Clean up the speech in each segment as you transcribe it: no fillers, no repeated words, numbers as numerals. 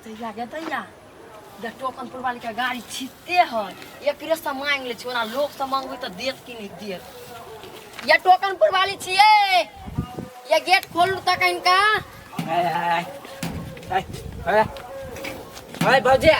दैया गे दैया गे टोकनपुर वाली के गाड़ी छिते है एकरे से मांग ले छी ओना लोग से मांगबै तऽ देत कि नहि देत। ये टोकनपुर वाली छियै, ये गेट खोलू तऽ कनिका। हाय भौजी,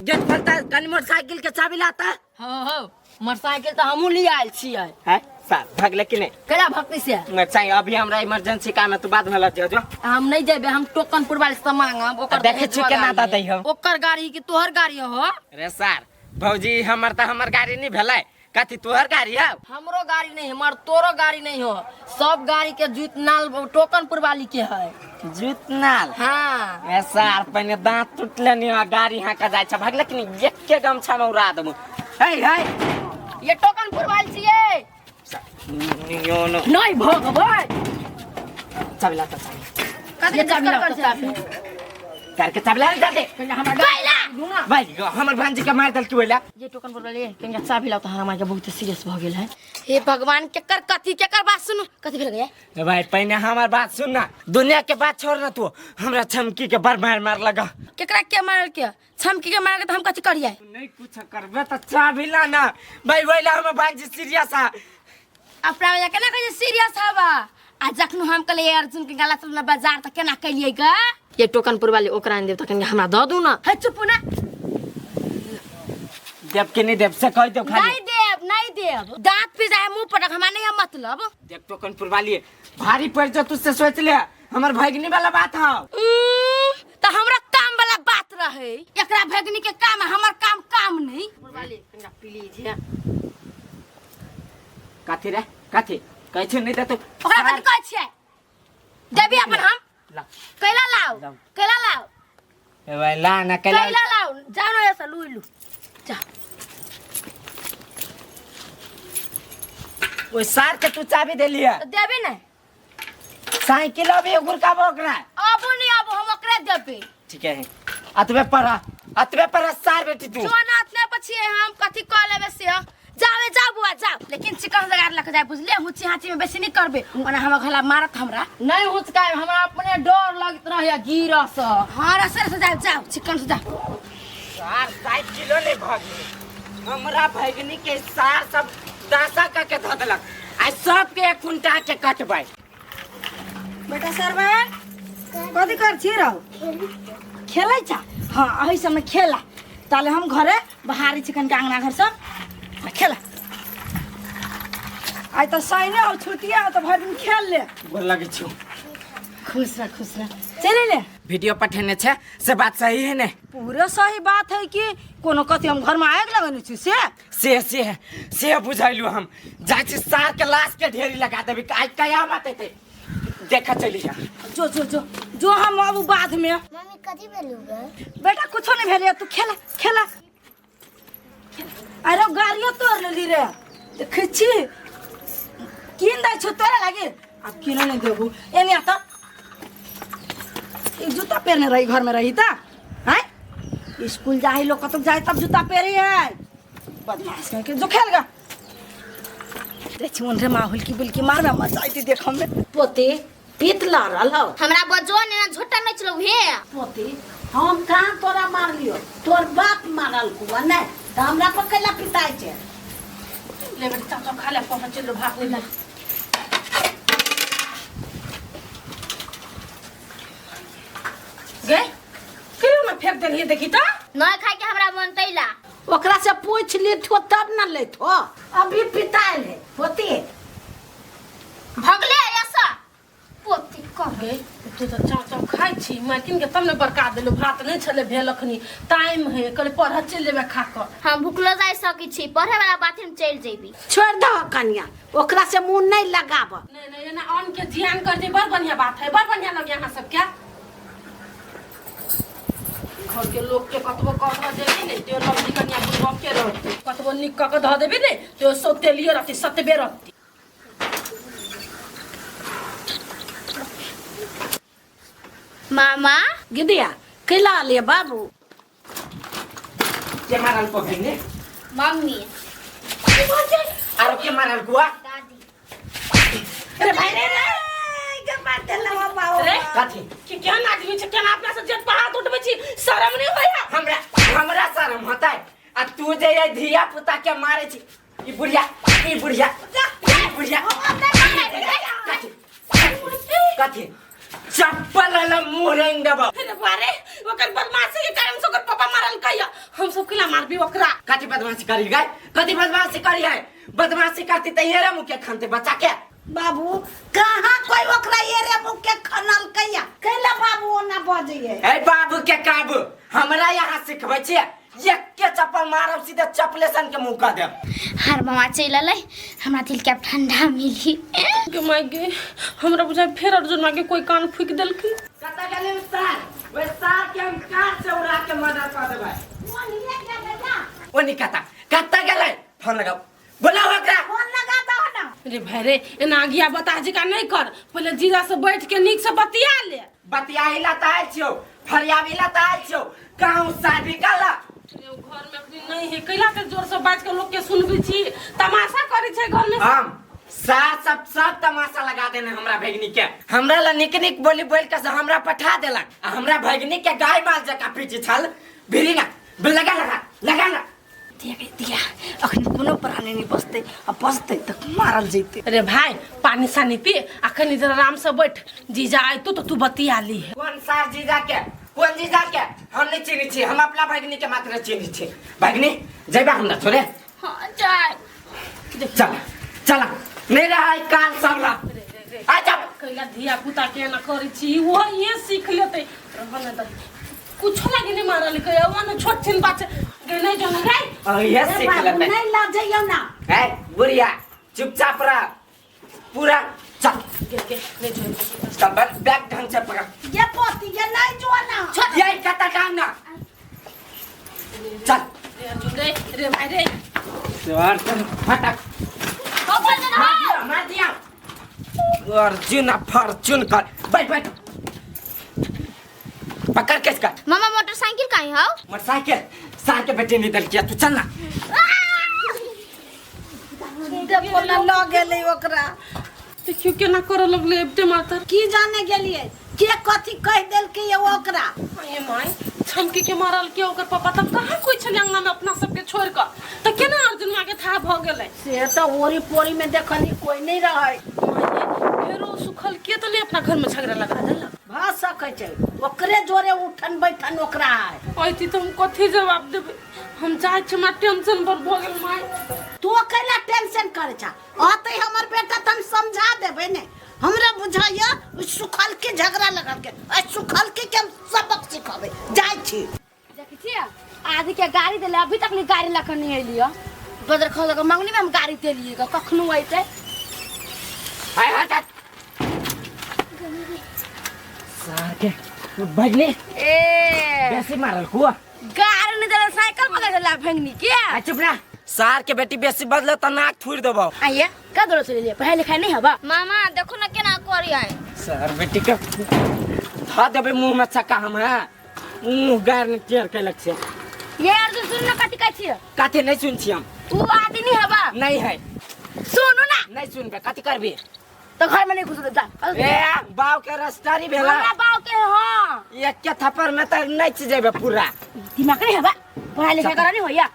गेट खोलता कनी मोटरसाइकिल के चाबी लाता। हाँ हाँ, मोटरसाइकिल तऽ हमहूँ लिए आयल छियै। है साहब, भागले कि नहीं? केना भक्ति से? मोटरसाइकिल अभी हमरा इमरजेंसी काम है, तू बाद में लग जो। हम नहीं जेबे, हम टोकनपुर वाले से मांगब ओकर। देखै छी केना दऽ दै हौ। ओकर गाड़ी कि तोहर गाड़ी हो? अरे सर भौजी, हमर तऽ हमर गाड़ी नहीं भेलै, कथी तोहर गाड़ी है? हमरो गाड़ी नहीं है, मगर तोरो गाड़ी नहीं हो, सब गाड़ी के जूत नाल टोकनपुर वाली के है। जूत नाल? हाँ। ए सर, पहिने दांत टूटले नहीं आ गाड़ी हाँ का जाय छै। भागले कि नहीं? एके गमछा में उड़ा देबो। हे हे, ये टोकनपुर वाली छियै। यो नो। नहीं भगबै। चाबी ला तऽ चाबी। ये चाबी लाओ तऽ चाबी। कार के चाबी ला दे दे। हमरा गाड़ी भाई हमर भांजी के मार देल की बोला। ये टोकनपुर वाली कनिका चाबी लाओ तऽ हमरा के बहुत सीरियस भऽ गेल है। हे भगवान, केकर कथी केकर बात सुनू, कथी भेल गया? ए भाई, पहिने हमर बात सुन ना, दुनिया के बात छोड़ ना तू। हमरा छमकी के बड़ मार मार लगा। केकरा के मारल के? छमकी के मारल के तऽ हम कथी करियै? नहीं कुछ करबे तऽ चाबी ला ना भाई, वही हमर भांजी सीरियस है। अपना वजह केना कहै सीरियस हवा? आ जखन हम कहलियै अर्जुन के गला चलना बाजार तऽ केना कलियै गा? ये टोकनपुर वाली ओकरा आनि देब तऽ कनिका हमरा दऽ दू ना। हे चुप ना। देव के नहीं देव से कह दो खाली। नहीं देब, नहीं देब, दांत पी जाए मुंह पटक, हमरा नहीं है मतलब। देख टोकनपुर वाली, भारी पड़ जो तुझसे सोच ले, हमर भगनी वाला बात है। तऽ हमरा काम वाला बात रहे, एकरा भगनी के काम है, हमर काम काम नहीं। वाली कनिका प्लीज है। कथी रे कथी कहै छै नहीं दे तू? ओकरा कथी कहै छियै? देबी अपन हम। ला। कैला लाओ? लाओ। कैला लाओ? ए भाई ला ना कैला। कैला लाओ? जाओ ना ऐसा लू लू जा। ओइ सार के तू चाबी देलिए? तऽ देबी नहीं। साइकिल अभी गुरकाबो ओकरा। आबो नहीं आबो, हम ओकरे देबे। ठीक है, अतबे पर अतबे पर सार बेटी तू। जो ना अतने पर छियै हम कथी कह लेबे से। जावे जाओ बुआ जाओ, लेकिन चिकन लगा लक जाए बुझले, हुची हाची में बेसी नहीं करबे, ओना हमर घला मारत हमरा। नहीं हुचकाय, हमरा अपने डर लगत रहया गिरस से। हां रसे रसे जाओ जाओ, चिकन से जाओ। सार साइकिलो नहीं भागली, हमरा भगनी के सार सब दासा का के धऽ देलक, आ सबके एक कुंटा के कटबै। बेटा सरवन, कथी कर छी रहो? खेलै छा? हाँ, एहि सबमे खेला, ताले हम घरे बहारी छी कनिका अंगना घर सब खेला। आइ तऽ शनि हो, छुट्टी हो, तऽ भरि दिन खेल ले। गोर लगै छियौ। खुश रह, खुश रह, चलि ले। वीडियो पठेने छै से बात सही है ने? पूरे सही बात है कि कोनो कथी हम घरमे आगि लगेने छी से? से से से बुझैलु, हम जाइ छी सार के लाश के ढेरी लगा देबी, आइ कयामत हेतै देखा चली जा। जो जो जो जो, हम आबू बाद में। मम्मी, कथी भेलू गे? बेटा, कुछो नहीं भेलै, तू खेला खेला। अरे गाड़ियो तोड़ लेली रे, देखै छी कीन दै छौ तोरा लागी, आब किनो नहीं देबू। एने आ तऽ ई जूता पहिरने रही घर में रही तऽ हैं स्कूल जाही लोग कतौ जाए तब जूता पहिरे है, बदमाश कहीं के। जो खेल गा रे छुन रे, माहौल की बुलकी मार में मजा आती देखम में। पोती, पीत लड़ल हौ? हमरा बजो ने झोटा नहीं चलू हे। पोती, हम कहाँ तोरा मारलियो? तोर बाप मारल कुआ नहीं तऽ हमरा पर कैला पिताइ छै? ले बेटा, चाचा खा ले, पहुँच चलो भाग ले। गे क्यों में फेंक देलिए देखी त? नहीं खाए के हमरा मन तैला। ओकरा से पूछ लेथो तब न लेथो, अभी पिताइल है पोती। भगले ऐसा पोती कह। गे तू तऽ चाव चाव खाइ छी, माइकिन के तब ने बड़का देलू। भात नहीं छले भेल, अखनी टाइम है, कहले पढ़ चलि जेबै खा कऽ। हम भुखलो जाय सकै छी, पढ़े वाला बात हम चलि जेबी। छोड़ दहो कनिया, ओकरा से मुंह नहीं लगाब। नहीं नहीं, एना अन्न के जियान कर दे, बड़ बढ़िया बात है, बड़ बढ़िया लगे अहाँ सबके। घर के लोग के कतबो कह कऽ देबी ने त्यो लवली कनिया बुढ़बके रहती, कतबो नीक कऽ कऽ धऽ देबी ने त्यो सौतेलिए रहती, सतबे रहती। मामा। गिदिया, कैला ले बाबू? के मारल को भगनी? मम्मी। आरो के मारल कुआ? दादी। अरे भाई रे रे। मार देला हो बाबू रे कथी कि केहन आदमी छै केना अपना से जेठ पर हाथ उठबै छी शरम नहीं होइया हमरा हमरा शरम होतै आ तू जे ये धिया पुता के मारे छी ई बुढ़िया ई बुढ़िया ई बुढ़िया कथी कथी चप्पल वाला मुंह रंग देबो अरे बारे ओकर बदमाशी के कारण से ओकर पापा मारल कहिया हम सब केला मारबी ओकरा कथी बदमाशी करी गए कथी बदमाशी करी है बदमाशी करती त ये रे मुँह के खनते बच्चा के बाबू कहाँ कोई ओकरा ये रे मुँह के खनल कैया कैला बाबू ओना बजैये ए बाबू के काबू हमरा यहाँ सिखबै छियै एक के चप्पल मारब सीधे चप्पले सन के मुंह कऽ देब हर मामा चलि अलै हमरा दिल के आब ठंडा मिली गे माय गे हमरा बुझाइ फेर अर्जुन माय के कोई कान फूकि देलखिन कतऽ गेलै ओ सार ओहि सार के हम कार से उड़ा के मर्डर कऽ देबै ओ नहीं कता कतऽ गेलै फोन लगाओ बोलाओ ओकरा फोन लगा दो ना रे भाई रे एना अगिया बता जी का नहीं कर पहले जीजा से बैठ के नीक से बतिया ले बतियाही ला तऽ आयल छियौ फरियाबी ला तऽ आयल छियौ कहूँ शादी कला रे, ओ घर में अखनी नहीं है कैला के जोर से बाज के लोग के सुनबी छी तमाशा करे छै घर में हम सार सब सब तमाशा लगा देने हमरा भगिनी के हमरा ला निक निक बोली बोल के से हमरा पठा देलक आ हमरा भगिनी के गाय माल जकाँ पीछे छल भिरी ना लगा लगा लगा ना दिया गे दिया अखन कोनो प्राणी नहीं बसते आ बसते तऽ मारल जैते अरे भाई पानी सानी पी अखन इधर आराम से बैठ जीजा आयतो तो तू बतिया ली है कोन सार जीजा के कोन जीजा के हम नहीं चिन्है छी हम अपना भगिनी के मात्र चिन्है छी भगिनी जइबा हमरा छोड़े हाँ जाय चल चल नहीं रहा है कान सब ला आ जा कैला धिया पुता के एना करै छी वो ये सीख लेतै रहने दही कुछो लागे नहीं मारल के वो न छोट छिन बच्चा गे नहीं जान रे और ये सीख बाबू लेतै नहीं लजइयो ना ए बुढ़िया चुपचाप रह पूरा चल गे गे नहीं जान चल बैग बैग ढंग से पकड़ ये पोती ये नहीं जो ना ये कता काम ना चल रे अर्जुन रे रे भाई रे सर चल फटक मार दिया मार दिया अर्जुन फॉर्चून कर बैठ बैठ पकड़ के इसका मामा मोटरसाइकिल कहीं हौ मोटरसाइकिल सार के बेटे निकल किया तू चल ना देखो ना ल गेलै ओकरा देखियो केना करऽ लगलै एबते मातर की जाने गेलियै के कथी कहि देलकै ये ओकरा ये माय छमकी के मारल के ओकर पापा तब कहाँ कोई छलै अंगना में अपना सबके छोड़ कऽ तऽ केना अर्जुन माँ के था भऽ गेलै से तऽ ओरी पोरी में देखली कोई नहीं रहै माये फेरो सुखल के तऽ नहि अपना घर में झगड़ा लगा देलक भऽ सकै छै ओकरे जोरे उठन बैठन ओकरा है अयती तऽ हम कथी जवाब देबै हम चाहै छी हमरा टेंशन बड़ भऽ गेल माय तू कैला टेंशन करै छा अतै हमर बेटा तऽ हम समझा देबै ने हमरा बुझाइया ओ सुखल के झगड़ा लगल के आ सुखल के हम सबक सिखबै जाइ छी देखै छियै आदि के गाड़ी देले अभी तक नहीं गाड़ी लऽ कऽ नहीं एलियै बदर खो लऽ मंगनी में हम गाड़ी देलियै ग कखनो अयतै हाय हट हट सार के भगनी ए बेसी मारल कुआ गाड़ी नहीं देले साइकिल पकड़ देला भंगनी के आ चुप ना सार के बेटी बेसी बदले त नाक थूर देबो आइए का दौड़ चले लिए पढ़ाई लिखाई नहीं हबा मामा देखो ना केना करी है सार बेटी के धा देबे मुंह में चक्का हम है मुंह गार ने टेर केलक छै ये अर्जुन सुन ना कथी कहै छियै कथी नहीं सुन छी हम ऊ आदमी नहीं हबा नहीं है सुनू ना नहीं सुनबे कथी करबी तो घर में नहीं घुस जा ए बाव के रस्तारी भेला हमरा बाव के हाँ एक के थप्पड़ में त नहीं छी जेबे पूरा दिमाग नहीं हबा पढ़ाई लिखाई करा नहीं होया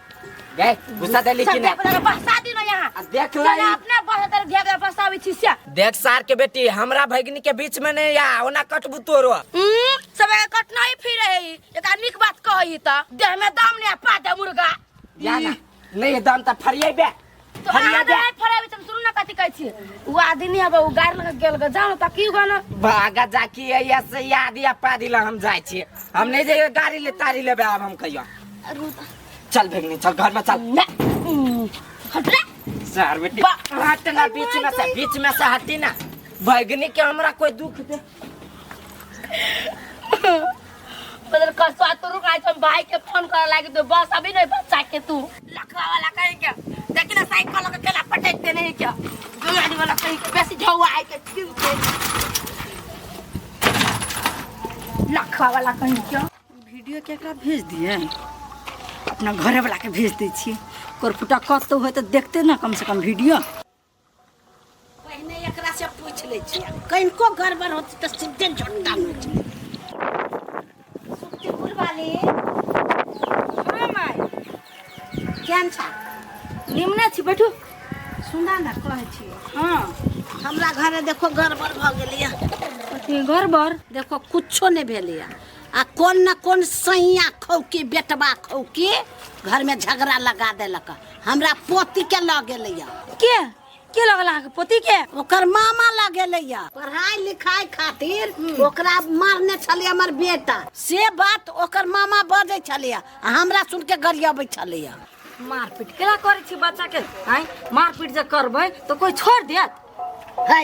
गए गुस्सा देली कि सब नहीं अपना बसा दी ना यहाँ आ देख ला चला अपना बस तर धिया पुता बसाबै छी से देख सार के बेटी हमरा भगिनी के बीच में नहीं आ ओना कटबू तोरो सब कटना ही फिर है एक नीक बात कही त देह में दम नहीं पा दे मुर्गा या ना नहीं दम त फरिएबे तो अहाँ फरिएबे नहीं फराबी तुम सुनू ना कथी कहै छी उ आदमी हबे उ गाड़ी लग गेल ग जाओ त की गाना भागा जाकी या से याद या पा दिला हम जाय छी हम नहीं जाइए गाड़ी ले तारी लेबे आब हम कहियो चल भगिनी चल घर में चल ना हट रे सार बेटी हट ना बीच में से बीच में से हटी ना भगिनी के हमरा कोई दुख दे बदल कसवा तो रुक आज हम भाई के फोन करे लागी तो बस अभी नहीं बच्चा के तू लखवा वाला कहीं के देखी ना साइकिल के केला पटक दे नहीं क्या गाड़ी वाला कहीं के बेसी झौआ आए के छीन के लखवा वाला कहीं के वीडियो केकरा भेज दिए अपना घरे वाला के भेज दै छियै कोरफुटा कतौ होय तऽ देखते ना कम से कम वीडियो पहिने एकरा से पूछ लै छियै। कनिको गड़बड़ होतै तऽ सीधे झोंटा नोचि लेबै। सुखतीपुर वाली। हाँ माय। केहन छा? निमने छी, बैठू। सुना ने, कहै छी। हाँ। हमरा घरे देखो गड़बड़ भऽ गेलैया। कथी गड़बड़? देखो कुछो नहि भेलैया आ कोन न कोन सैया खौकी बेटबा खौकी घर में झगड़ा लगा देलक, हमरा पोती के लऽ गेलैया। के के लगल अहाँके पोती के? ओकर मामा लऽ गेलैया। पढ़ाई लिखाई खातिर ओकरा मारने छलै हमर बेटा, से बात ओकर मामा बजै छलैया आ हमरा सुन के गरियबै छलैया। मारपीट केना करै छी बच्चा के? आँय, मारपीट जे करबै तऽ कोइ छोड़ि देत? है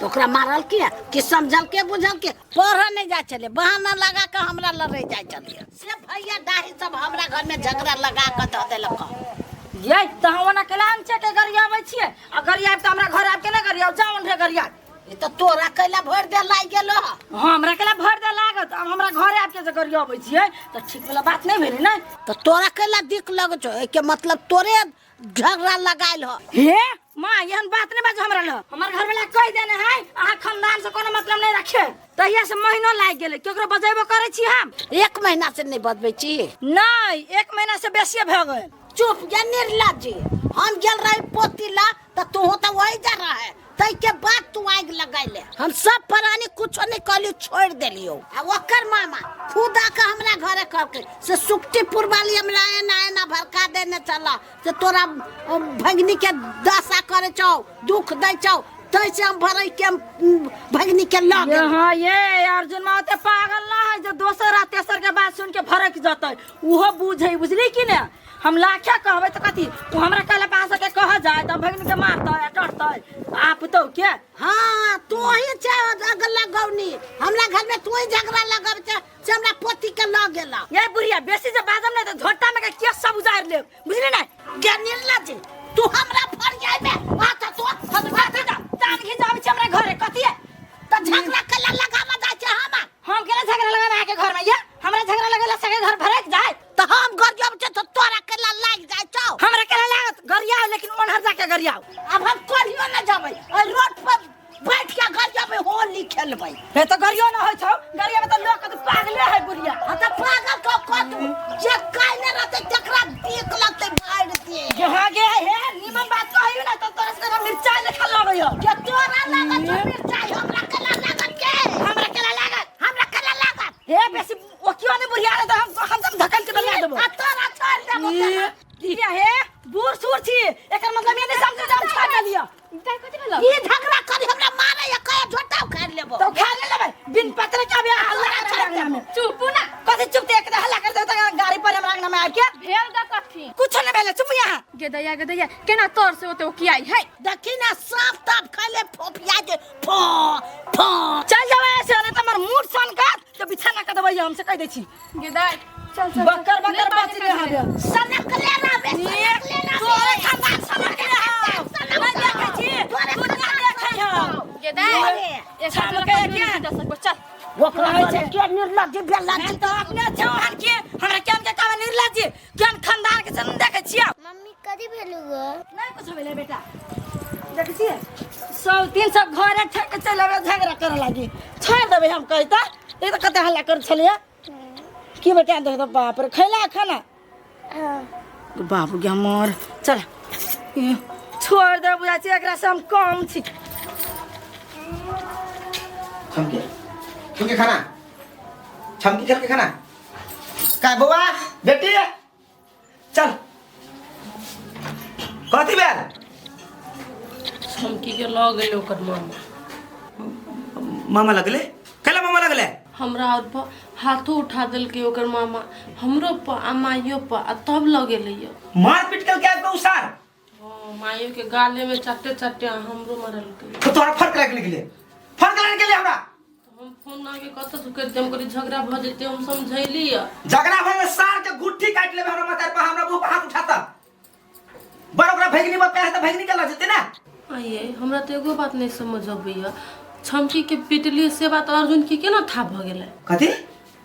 तो ओकरा मारल किया? कि समझल के बुझल के पढ़ऽ नहि जाइ छलै, बहाना लगा के हमरा लड़ै जाइ छलै। से भैया डाही सब हमरा घर में झगड़ा लगा के धऽ देलक। ये तऽ हम ओना केला हम के गरियाबै छियै आ गरियाब तऽ हमरा घर आबि के नहि गरियाउ, जाउ ओन्हरे गरियाब। ई तऽ तोरा कैला भरि दे लागि गेलो। हाँ, हमरा केला भरि दे लागत। आब हमरा घरे आबि के जे गरियाबै छियै तऽ ठीक वाला बात नहि भेलै ने। तऽ तोरा कैला दिक लगै छौ? एहिके मतलब तोरे झगड़ा लगायल ह। हे माँ, एहन बात नहीं बाजू हमरा लग। हमर घर वाला कहि देने है अहाँ खानदान से कोनो मतलब नहीं रखे। तहिया से महीनो लागि गेलै, केकरो बजेबो करै छी हम? एक महीना से नहीं बजबै छी? नहीं, एक महीना से बेसिए भऽ गेल। चुप ये निर्लज्ज, हम गेल रही पोती ला तऽ तू तऽ वही जा रहा है, तै के बाद तू आगि लगैले। हम सब प्राणी कुछो नहीं कहलियो, छोड़ देलियो। आ ओकर मामा खुद आके हमरा घरे कहलकै से सुक्तिपुर वाली हमरा एना एना भड़का देने छला से तोरा भगिनी के दशा करे छौ, दुख दै छौ, तै से हम भरै के भगिनी के लऽ गेल। हाँ ये अर्जुन माँ ओते पागल ना है जो दोसर आ तेसर के बात सुन के भड़क जतै, उहो बुझै, बुझली कि ने? हम लाखे कहबै तऽ कथी ओ हमरा कहले पास के कह जाय तऽ भगिनी के मारतै डरतै आप तो के। हाँ तू ही छे अगला गौनी, हमरा घर में तू ही झगड़ा लगब छे से हमरा पोती के लऽ गेला। ये बुढ़िया बेसी जे बाजम नै तऽ झोटा में के केस सब उजारि लेब, बुझली ने? गे निर्लज्ज, तू हमरा फरियाइबे? आ तऽ तू हम कथी तऽ तान घिचाबै छी हमरा घरे कथी है? तऽ झगड़ा केला लगाबऽ जाइ छै हम? हम केना झगड़ा लगाबे अहाँके घर में? ये हमरा झगड़ा लगेला सके घर भरक जाय। तऽ हम गरियाब छै तऽ तोरा केला लागि जाइ छौ? हमरा केला लागत गरियाओ, लेकिन ओनहर जाके गरियाओ। आब हम कहियो न जेबै, एहि रोड पर बैठ के गरियाबै, होली खेलबै। हे तऽ गरियो न होइ छौ, गरियाबै तऽ लोक तऽ पागले है बुढ़िया। हाँ तऽ पागल कह कह तू, जे काल्हि रहतै तकरा देख लगतै मारि दे। गे हाँ गे, हे निमन बात कहियो ना तऽ तोरा से मिरचाई लेखा लगैयो। के तोरा लागत छौ मिरचाई, हमरा केला लागत के? हमरा केला लागत? हमरा केला लागत? हे बेसी ओ क्यों नहीं बुढ़िया रे, तऽ हम सब धकल के बना देबो। आ तोरा छोड़ देबो तोरा। ये हे बूढ़ सूढ़ छी, एकर मतलब ये नहीं समझे जे हम छोड़ देलियो। ई झगड़ा करी हमरा मारे या कहे झोटा उखाड़ लेबो। तो उखाड़ ले लेबै, बिन पत्र के अभी हल्ला करे अंगना में। चुप ना। कथी चुप? ते एक हल्ला कर दे त गाड़ी पर हमरा अंगना में आबि के। भेल द कथी? कुछो नहीं भेलै, चुप यहाँ। गेदैया गेदैया केना तोर से ओते ओकियाई है? देखी ना साफ ताप खैले फोफिया के फो फो। चल जाबै ऐसे नहीं त हमर मूड सन का तो बिछाना के देबै हमसे कह दै छी। गेदाई चल चल। बकर बकर बच ले हबे। सनक ले रहबे, सनक ले रहबे। तोरे खानदान सनक ले हौ। नहीं देखै छी, दुनिया देखै हौ। गेदाई एक छाम हाथ के के के? चल। ओकरा रहै छै। के निर्लज्ज बेलज्ज। हम तऽ अपने छौ हन के हमरा केहन के कहबै निर्लज्ज, केहन खानदान के से देखै छियै। मम्मी कथी भेलु गो? नहीं कुछ भेलै बेटा, देखै छियै 100-300 घरे ठेक के चलि अबै झगड़ा करऽ लागी, छोड़ि देबै हम कहि तऽ। ई तऽ कते हल्ला करै छलियै की बेटा? देख तऽ बाप रे, खैला खाना? बाबू गे हमर, चल छोड़ दे, बुझाइ छै एकरा से हम कम छी। छमकी छमकी खाना, छमकी खेल के खाना का बौआ बेटी चल कथी भेल? छमकी के लऽ गेलै ओकर मामा। मामा लगले? कैला मामा लगले? हमरा और पर हाथो उठा देलकै ओकर मामा, हमरो पर आ माइयो पर, आ तब लऽ गेलै यौ। मार पीट के आबि के उसार? हाँ, माइयो के गाले में चट्टे चट्टे आ हमरो मारलकै। तो तोरा फर्क लागि गेलै? फर्क लागि गेलै हमरा? हम फोन आके कतऽ से करि हम कहली झगड़ा भऽ जेतै, हम समझैली यऽ। झगड़ा भऽ गेलै सार के गुट्ठी काटि लेबै हमरा माथा पर, हमरा मुँह पर हाथ उठाता बड़ ओकरा भगिनी पर पैर तऽ भगिनी के लऽ जेतै ने। आइए हमरा तऽ एगो बात नहि समझ अबैया, छमकी के पिटलियै से बात अर्जुन के केना था भऽ गेलै? कथी?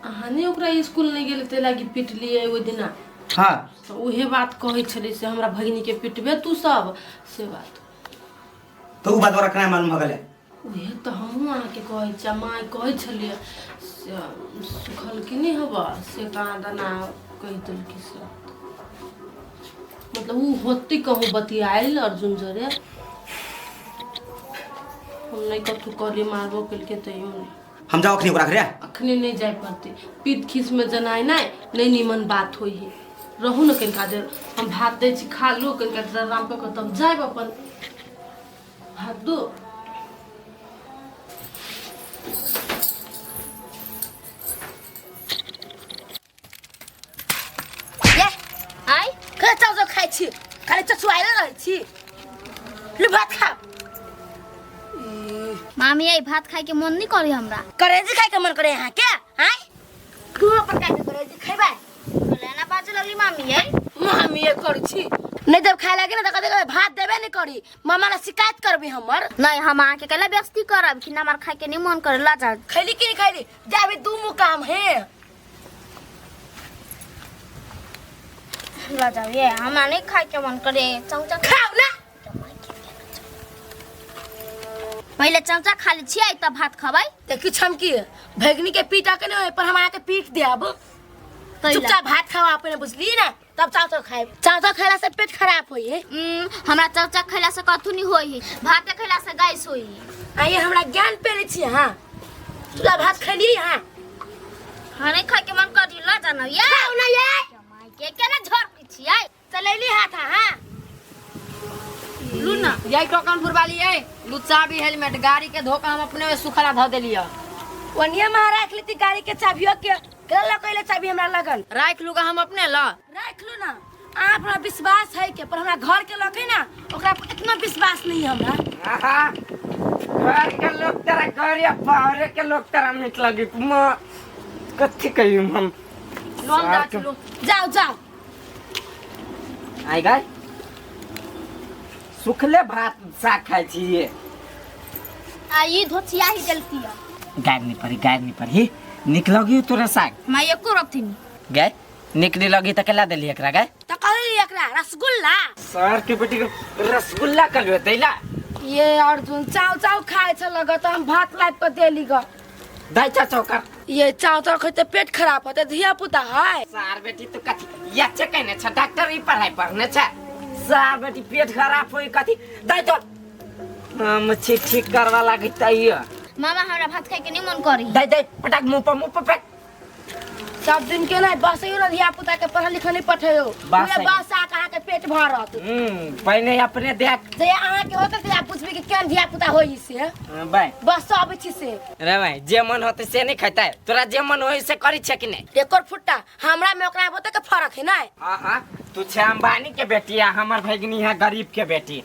अहाँ नहि ओकरा स्कूल नहि गेलै ताहि लागी पिटलियै ओहि दिना। हाँ तऽ उहे बात कहै छलै से हमरा भगिनी के पिटबे तू सब, से बात। तो उ बात ओकरा केना मालूम भऽ गेलै? उहे तऽ हमहूँ अहाँके कहै छी आ माय कहै छलियै से सुखल कि नहि हबऽ से कहाँ दना कहि देलकै से मतलब ओ होतै कहूँ बतियायल अर्जुन जरे हम नहि कथू कहलियै मारबो केलकै तैयो नहि हम जाओ अखनी ओकरा घरे अखने नहि जाय पड़तै पीत खीसमे जेनाइ नहि नहि नीमन बात होइ है रहू ने कनिका देर हम भात दै छी खा लू कनिका देर आराम कऽ कऽ तब जायब अपन भात दू ये आय कते चाउ खाइ छी खाली चचुआइले रहै छी लू भात खाओ मामी आई भात खाए के मन नहीं करे हमरा करेजी खाए के मन करे यहाँ के आय तू अपन काटे करेजी खेबै लेना बाजे लगली मामी आई मामी ये करै छी नहीं देब खाए लागे ना त कते भात देबे नहीं करी मामा ला शिकायत करबी हमर नहीं हम अहाँ के कैला बेइज्जती करब कि ना हमार खाए के नहीं मन करे ला जा खैली कि नहीं खैली जाबे दू मुँह काम है ला जाओ ये हमरा नहीं खाए के मन करे चमचा खाओ ना पहले चमचा खा ले छियै तब भात खबै देखी छमकी भगनी के पीटा के नहीं होय पर हम आके पीट देब चुपचाप भात खाओ अपने बुझली ना तब चाव चाव खाए चाव चाव खाला से पेट खराब होई है हमरा चमचा खैला से कथू नहीं होई है भात खैला से गैस होई है आइए हमरा ज्ञान पे छी हां चुपचाप भात खैली हां हाँ नहीं खाए के मन कर ला जाना ये खाओ ना ये के केना झोर के छियै चलैली हाथ हां लू ना यही टोकन वाली है लू चाबी हेलमेट गाड़ी के धोखा हम अपने में सुखला धो देलिय ओनिया में राख लेती गाड़ी के चाबियो के गल लकैले चाबी हमरा लगन राख लूगा हम अपने ल राख लू ना आप हमरा विश्वास है के पर हमरा घर के लोग है ना ओकरा पर इतना विश्वास नहीं है हमरा आहा, घर के लोग तेरा घर या बाहर के लोग तेरा मीठ लगी माँ कथी कहियो हम लोन जा लू जाओ जाओ आई गाय सुखले भात साग खाइ छी ये आ ई धोतिया ही देलती है गाय नहीं पड़ी गाय नहीं पड़ी निक लगी तोरा साग मैं एको रखथिन गाय निक नहीं लगी त केला देली एकरा गाय त कहली एकरा रसगुल्ला सर के बेटी के रसगुल्ला कल दैला ये अर्जुन चाउ चाउ खाए छ लगत हम भात लाइफ पर देली ग दाइ चाचा कर ये चाउ चाउ खाते पेट खराब होते धिया पुता है सार बेटी तू कथी याचे कहने छ डॉक्टर ई पढ़ाई पढ़ने छ सार बेटी पेट खराब होई कथी दाइ तो हम ठीक ठीक करवा लागी तैयो मामा हमरा भात खाए के नहीं मन करी दाइ दाइ पटाक मुंह पर फेंक सब दिन के नहीं बस ना धिया पुता के पढ़ल लिखल नहीं पठेयो बस उहे बस आ के अहाँ के पेट भरत पहिने अपने देख जे अहाँ के होते त पूछबी कि केहन धिया पुता होई से भाई बस अबै छी से रे भाई जे मन होते से नहीं खाता है तोरा जे मन होई से करी छे कि नहीं एकर फुट्टा हमरा में ओकरा में के फर्क है ना हाँ हाँ तू छे अंबानी के बेटी आ हमर भगिनी है गरीब के बेटी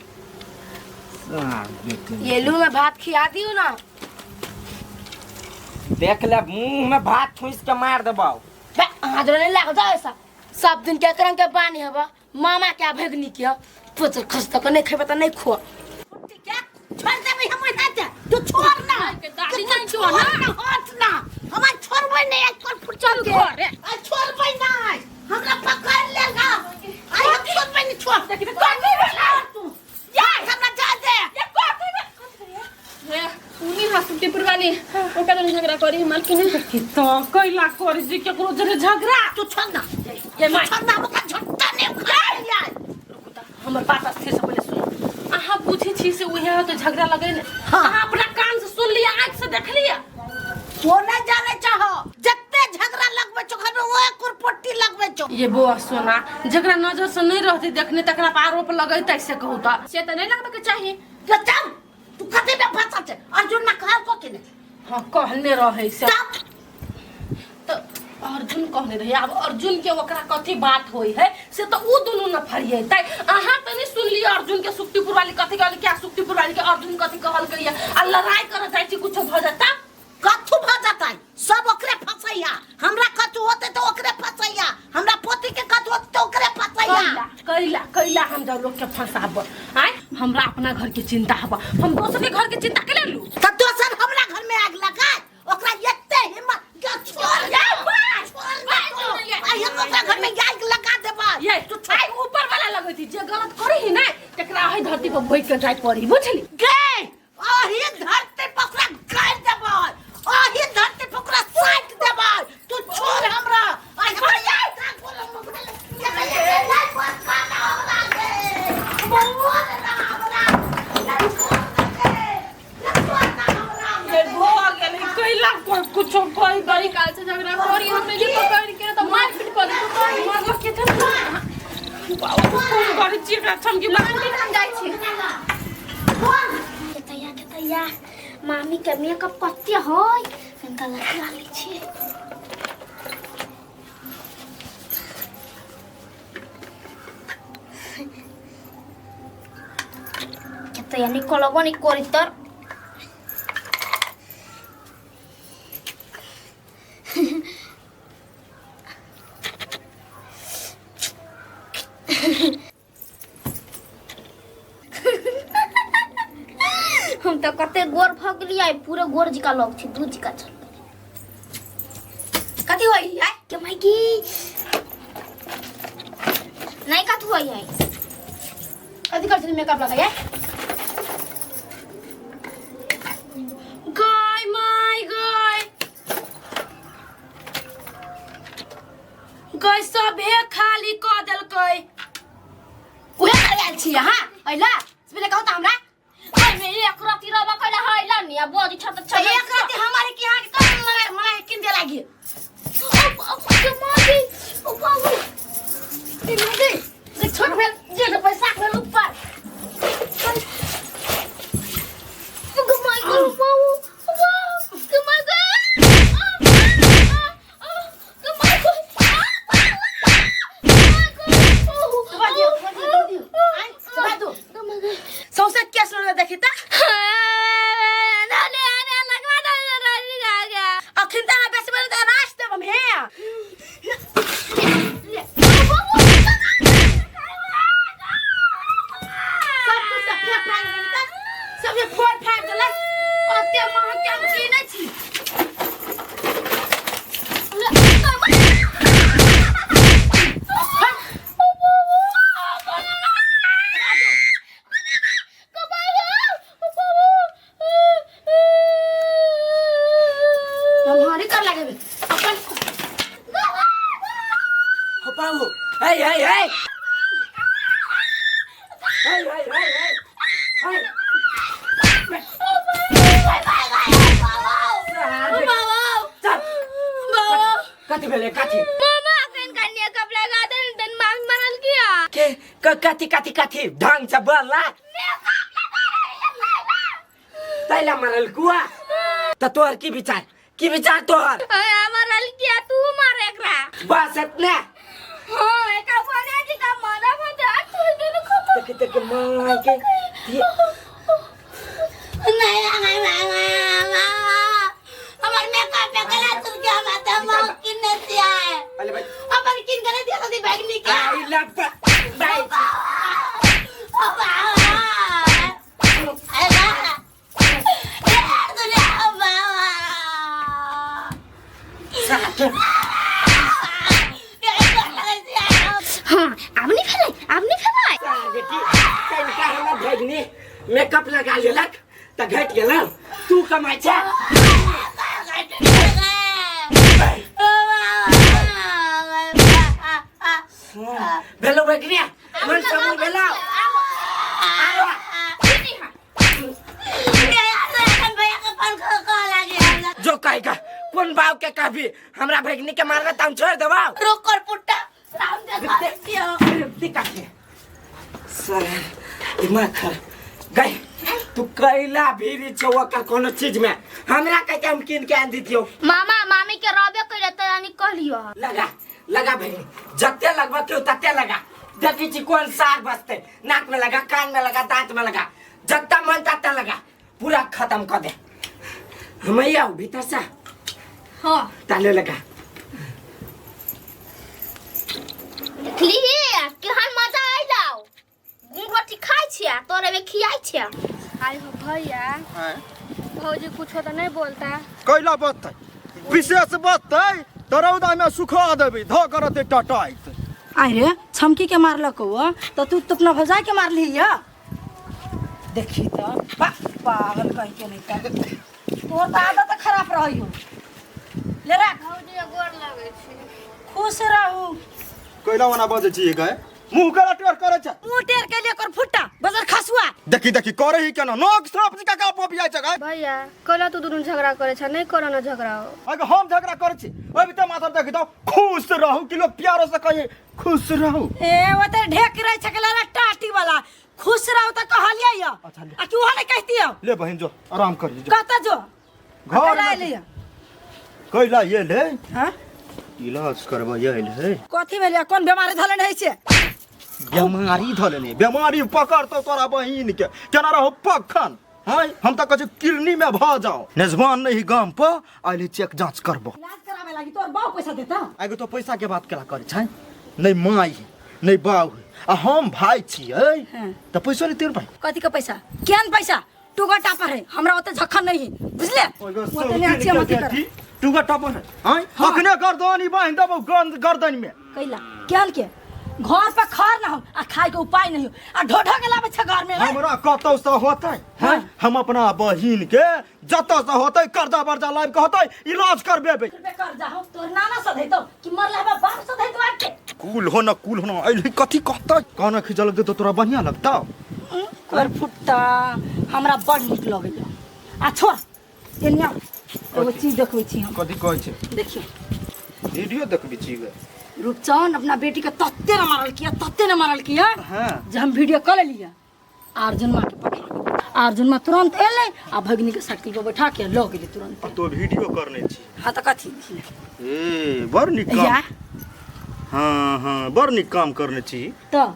सार बेटी ये लू में भात खिया दियो ना देख ले मुंह में भात ठूस के मार देबौ बे, अहाँ जोरे नहीं लाग जाओ ऐसा सब दिन के करंग के बानी हबा मामा के भगनी के पोचर खस तक नहीं खेबे त नहीं खो छोड़ देबै हम ओहिना तू छोड़ ना दादी तू नहीं छोड़ ना हट ना हम आज छोड़बै नहीं आज पर फुटल के घरे। आज छोड़बै नहीं हमरा पकड़ लेगा आज हम छोड़बै नहीं छोड़ तू यार हमरा जा दे हे उनी हसुटी पुरवानी ओकरा जरे झगड़ा करी मालकिन कि तो कैला करी जी केकरो जरे झगड़ा तू छोड़ ना ये माय छोड़ ना हमरा झट्टा नहीं उखाड़ लिया हमर बात स्थिर से पहिले सुन अहाँ पूछे छी से उहे हो तो झगड़ा लगे ने हाँ। अहाँ अपना कान से सुन लिया आँख से देख लिया वो नहीं जाने चाहो जत्ते झगड़ा लगबै छो घर में ओए कुरपट्टी लगबै छो ये बौआ सोना जकरा नजर से नहीं रहते देखने तकरा पर आरोप लगैते से कहू त से त नहीं लगबे के चाही तो चल तू कते में फंसल छे अर्जुन ना कहल को कि नहीं हाँ कहने रहे से तब तो अर्जुन कहने रहे आब अर्जुन के ओकरा कथी बात होई है से तो उ दुनू न फरिएतै अहाँ त नहीं सुन लियो अर्जुन के सुक्तिपुर वाली कथी कहल क्या सुक्तिपुर वाली के अर्जुन कथी कहल गई आ लड़ाई करे जाइ छी कुछो भ जाता कथू भ जतै सब ओकरे फसैया हमरा कथू होते तो ओकरे फसैया हमरा पोती के कथू होते तो ओकरे फसैया कैला कैला कैला हम जब लोग के फंसाब आय हमरा अपना घर के चिंता हब हम दोसर के घर के चिंता के ले लू त दोसर हमरा घर में आग लगाए ओकरा एते हिम्मत गे छोड़ दे छोड़ दे तू। आइ हम ओकरा घर में आग लगा देबै ये आइ ऊपर वाला लगैती जे गलत करी ही ना तकरा है धरती पर बैठ के जाय पड़ी बुझली गे अही धरती पर छी एकरा छमकी मार। हम जाइ छी। केतैया केतैया मामी के मेकअप कते होय, कनिका लगा लै छी। केतैया निकलबो नहीं करी तर। हम तऽ कते गोर भऽ गेलियै, पूरा गोर जिका लग छै, दू जिका चल। कथी होई है के माइकी नहीं, कथी होई है? कथी कर छी मेकअप लगाय गाय माय गाय गाय सभे खाली कऽ देलकै। उहे कर आयल छी अहाँ अइला से पहिले कहू तऽ हमरा। ओइ में एक राति रहबा कैला है ला नी, आ बजी छ त तऽ एक राति हमारे के यहाँ के कौन मना मना के किन दे लागी? ओ के मागी, ओ बाबू। ए मागी जे छोट भेल जे पैसा भेल ऊपर। ओ के मागी, ओ बाबू, ओ बाबू, के मागी, के मागी। दबा दियौ, दबा दियौ, दबा दियौ। आँय, दबा दो। सौंसे केस लऽ देखी तऽ अखन तऽ अहाँ बेसी बजै तऽ रास देब हम हे। सब कुछ तऽ फेक फाड़ि देलक तऽ सब जे फोड़ फाड़ि देलक। ओते महग के हम कीनै छी। हम हारी कर लगेबे अपन। हो बाबू, हे हे हे हे हे हे हे हे, चल। कथी भेलै? कथी? मामा अखन कन्या कपड़ा लगा दे तन मामी मरल किया के कथी कथी कथी? ढंग से बोल ना। तैला मरल कुआ त तोहर की विचार, की विचार तोहर? मरल किया, तू मार एकरा। बस इतने? हां, एका बने जी का मारा मत आ तू देन खत्म। देख देख मां के ये। नहीं नहीं नहीं, हमर मेकअप पे गला तुम क्या बात है, मां किन दिया है? अरे भाई, अपन किन करे दिया तो बैग निकाल। आई लव भाई। ओ बाबा, अरे दुनिया बाबा। साथे। हाँ, आब नहीं फैलाई, आब नहीं फैलाई। सार बेटी, तनिका हमरा भगनी मेकअप लगा लेलक त घटि गेल। तू कमाइ छै। भेलो भगनी, मन समूह भेलो। आरो जो कहेगा कोन बाव के कहबी हमरा भगनी के मारबे त हम छोड़ देबौ। रोकर पुट्टा राम देखा। सर दिमाग खराब गई। तू कैला भीरी छौ ओकर कोनो चीज में हमरा कह के हम कीन के आन दितियौ। मामा मामी के रहबे कइले त यानी कहलियो। लगा लगा भगनी, जते लगबा क्यों तते लगा। देखी छी कोन सार बसते। नाक में लगा, कान में लगा, दांत में लगा, जत्ता मन तत्ता लगा, पूरा खत्म कर दे। हम आओ भीतर से। हाँ। ताले लगा। देखली केहन मजा आइलौ? गुड़ रोटी खाइ छियै, तोरे में खियाइ छियै। आई हो भैया, भौजी कुछो तो नहीं बोलता। कैला बतै? विशेष बतै तऽ रौदामे सुखा देबै धऽ करते टटाइत। आइ रे, छमकी के मारलक हो तऽ तू तो अपना भौजाई के मारली या? देखी तऽ पागल कहीं के नहीं तऽ तोहर तऽ आदत खराब रही हो। ले रख। भौजी गोर लगै छी। खुश रहू। कैला ओना बजै छियै गए? मुंह केला टेढ़ करै छै? मुंह टेढ़ के लिए कर फुट्टा बजर खसुआ। देखी देखी करे ही केना नोक सांप जी काका पोपिया छै गाय। भैया कहला तू दुनू झगड़ा करे छ, नहीं करो ना झगड़ा हो। अगर हम झगड़ा करै छी ओहि त माथा देखी तो खुश रहू कि लोग प्यारो से कहे खुश रहू। ए ओते ढेक रहे छकला रे टाटी वाला खुश रहू त कहलियै या। अच्छा, ले। आ कि ओहो नहीं कहती हो? ले बहिन जो आराम करी जो। कहता जो घर कैला में एलै? कैला ये ले। हाँ? इलाज करबै आयल है। कथी भेलै? कोन बीमारी धले नहीं छै? बेमारी धले नहीं, बेमारी पकड़तो तोरा बहिन के केना रहो पखन। हाँ हम त कहै छी किरनी में भ जाओ। मेजबान नहीं गाम पर आइले चेक जांच करबो। इलाज करावे लागी तोर बाप पैसा देता? आगो तो पैसा के बात केला करे छै, नहीं माई है नहीं बाऊ है आ हम भाई छियै। हाँ। त पैसो नहीं तेर भाई। कथी के पैसा? केहन पैसा? टुगा टापर है हमरा ओते झखन नहीं है बुझले? ओते नहीं अच्छे मत कर। टुगा टापर है आय अखने गर्दन ई बांध देबौ गंद गर्दन में। कैला केहन के घर पर खर ना हो आ खाए के उपाय नहीं हो आ ढो ढो के लाबै छै घर में। हमरा कतौ से होतै? हैं हम अपना बहिन के जतौ से होतै कर्जा बर्जा लाबि के होतै इलाज करबेबै। रुपए कर्जा हो तोर नाना सधैतौ कि मरला बा बाप सधैतौ आके? कुल हो न कुल हो न अइली कथी कहतै कान खिजल दे तो तोरा बढ़िया लगतौ। कर फुट्टा हमरा बड़ नीक लगैया। आ छोड़ एनिया एगो चीज देखबै छी हम। कथी कहै छै? देखियौ वीडियो देखबै छी गे। रूपचंद अपना बेटी के तते न मारल किया तते न मारल किया। हाँ। जे हम वीडियो कऽ लेलियै अर्जुन माँ के पठा। अर्जुन माँ तुरंत एलै आ भगिनी के साइकिल पर बैठा के लऽ गेलै तुरंत। आ तो वीडियो करने छी? हाँ तऽ कथी? ए बड़ नीक काम। या। हाँ हाँ बड़ नीक काम करने छी। तऽ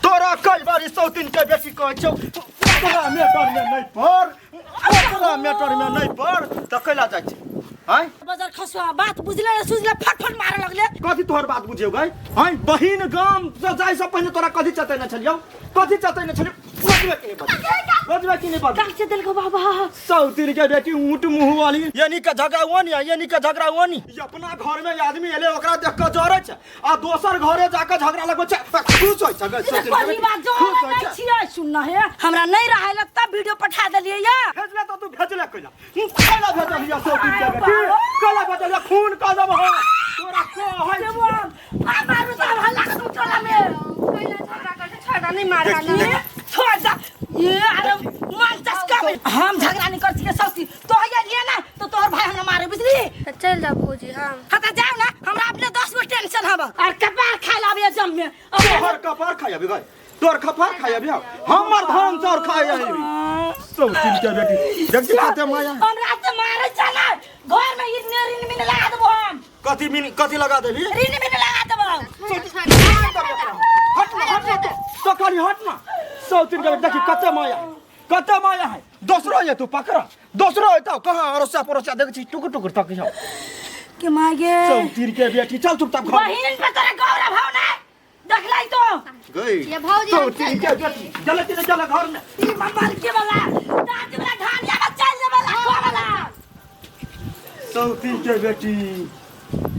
तोरा कई बारी सौतीन के बेटी कहै छौ ओकरा मेटर में नहीं पड़ ओकरा मेटर में नहीं पड़ तऽ कैला जाइ छै? आँय बजर खसुआ बात बुझले ने सुझले फटफट मारे लगले। कथी तोहर बात बुझियौ गै? आँय बहिन गाम से जाइ से पहिने तोरा कथी चतैने छलियौ? कथी चतैने छलियौ? बजबे कि नहीं बजबे? बजबे कि नहीं बजबे? काहे देलको बाबा? सौतीन के बेटी ऊँट मुँह वाली यानी के झगड़ा ओनी यानी के झगड़ा ओनी। ई अपना घर में आदमी एले ओकरा देख के जरै छै आ दोसर घरे जाके झगड़ा लगबै छै खुश होइ छै गै सौतीन के पहली बेटी, बात जो खुश होइ नहीं छै। छियै सुनना है हमरा नहीं रहै ला तब वीडियो पठा देलियै या। भेजले तऽ तू भेजले कैला? कैला भेजलियै सौतीन के बेटी? कैला भेजलियै? खून कऽ देबौ हम। तोरा कहै छियौ। आ मारू तऽ हल्ला करू टोला में। कैला झगड़ा कर छोड़ दे, नहीं मार देखी, ना। देखी। छोड़ दे ये अरे मन चस्का में हम झगड़ा नहीं कर छियै सौती तो ये लिए ना तो तोहर भाई हमरा मारे बुझली? त चल जा भौजी। हम हाँ त जाओ ना हमरा अपने 10 गो टेंशन हब और कपार खाय लाबे जम में। तोहर कपार खाय अभी गई तोहर कपार खाय अभी हमर धान चाउर खाय अभी सौतीन के बेटी देखी कते माया। हमरा से मारे चला घर में ऋण ऋण मिन लगा देबो हम। कथी मिन कथी लगा देबी? ऋण मिन लगा देबो। हट ना हट ना तो खाली हट ना सौतीन के बेटी देखी कते माया कते माया है। दोसरो ये तू पकड़ दोसरो है तो कहाँ अड़ोसिया पड़ोसिया देख छी टुकुर टुकुर तक हो के मागे सौतीन के बेटी चल चुपचाप घर। बहिन पे तोरा गौरव भाव ना देखलाई तो गई ये भौजी हम सौतीन के बेटी चल चल चल घर में। ई मम्मा के वाला दादी वाला धान या चल जे वाला को वाला सौतीन के बेटी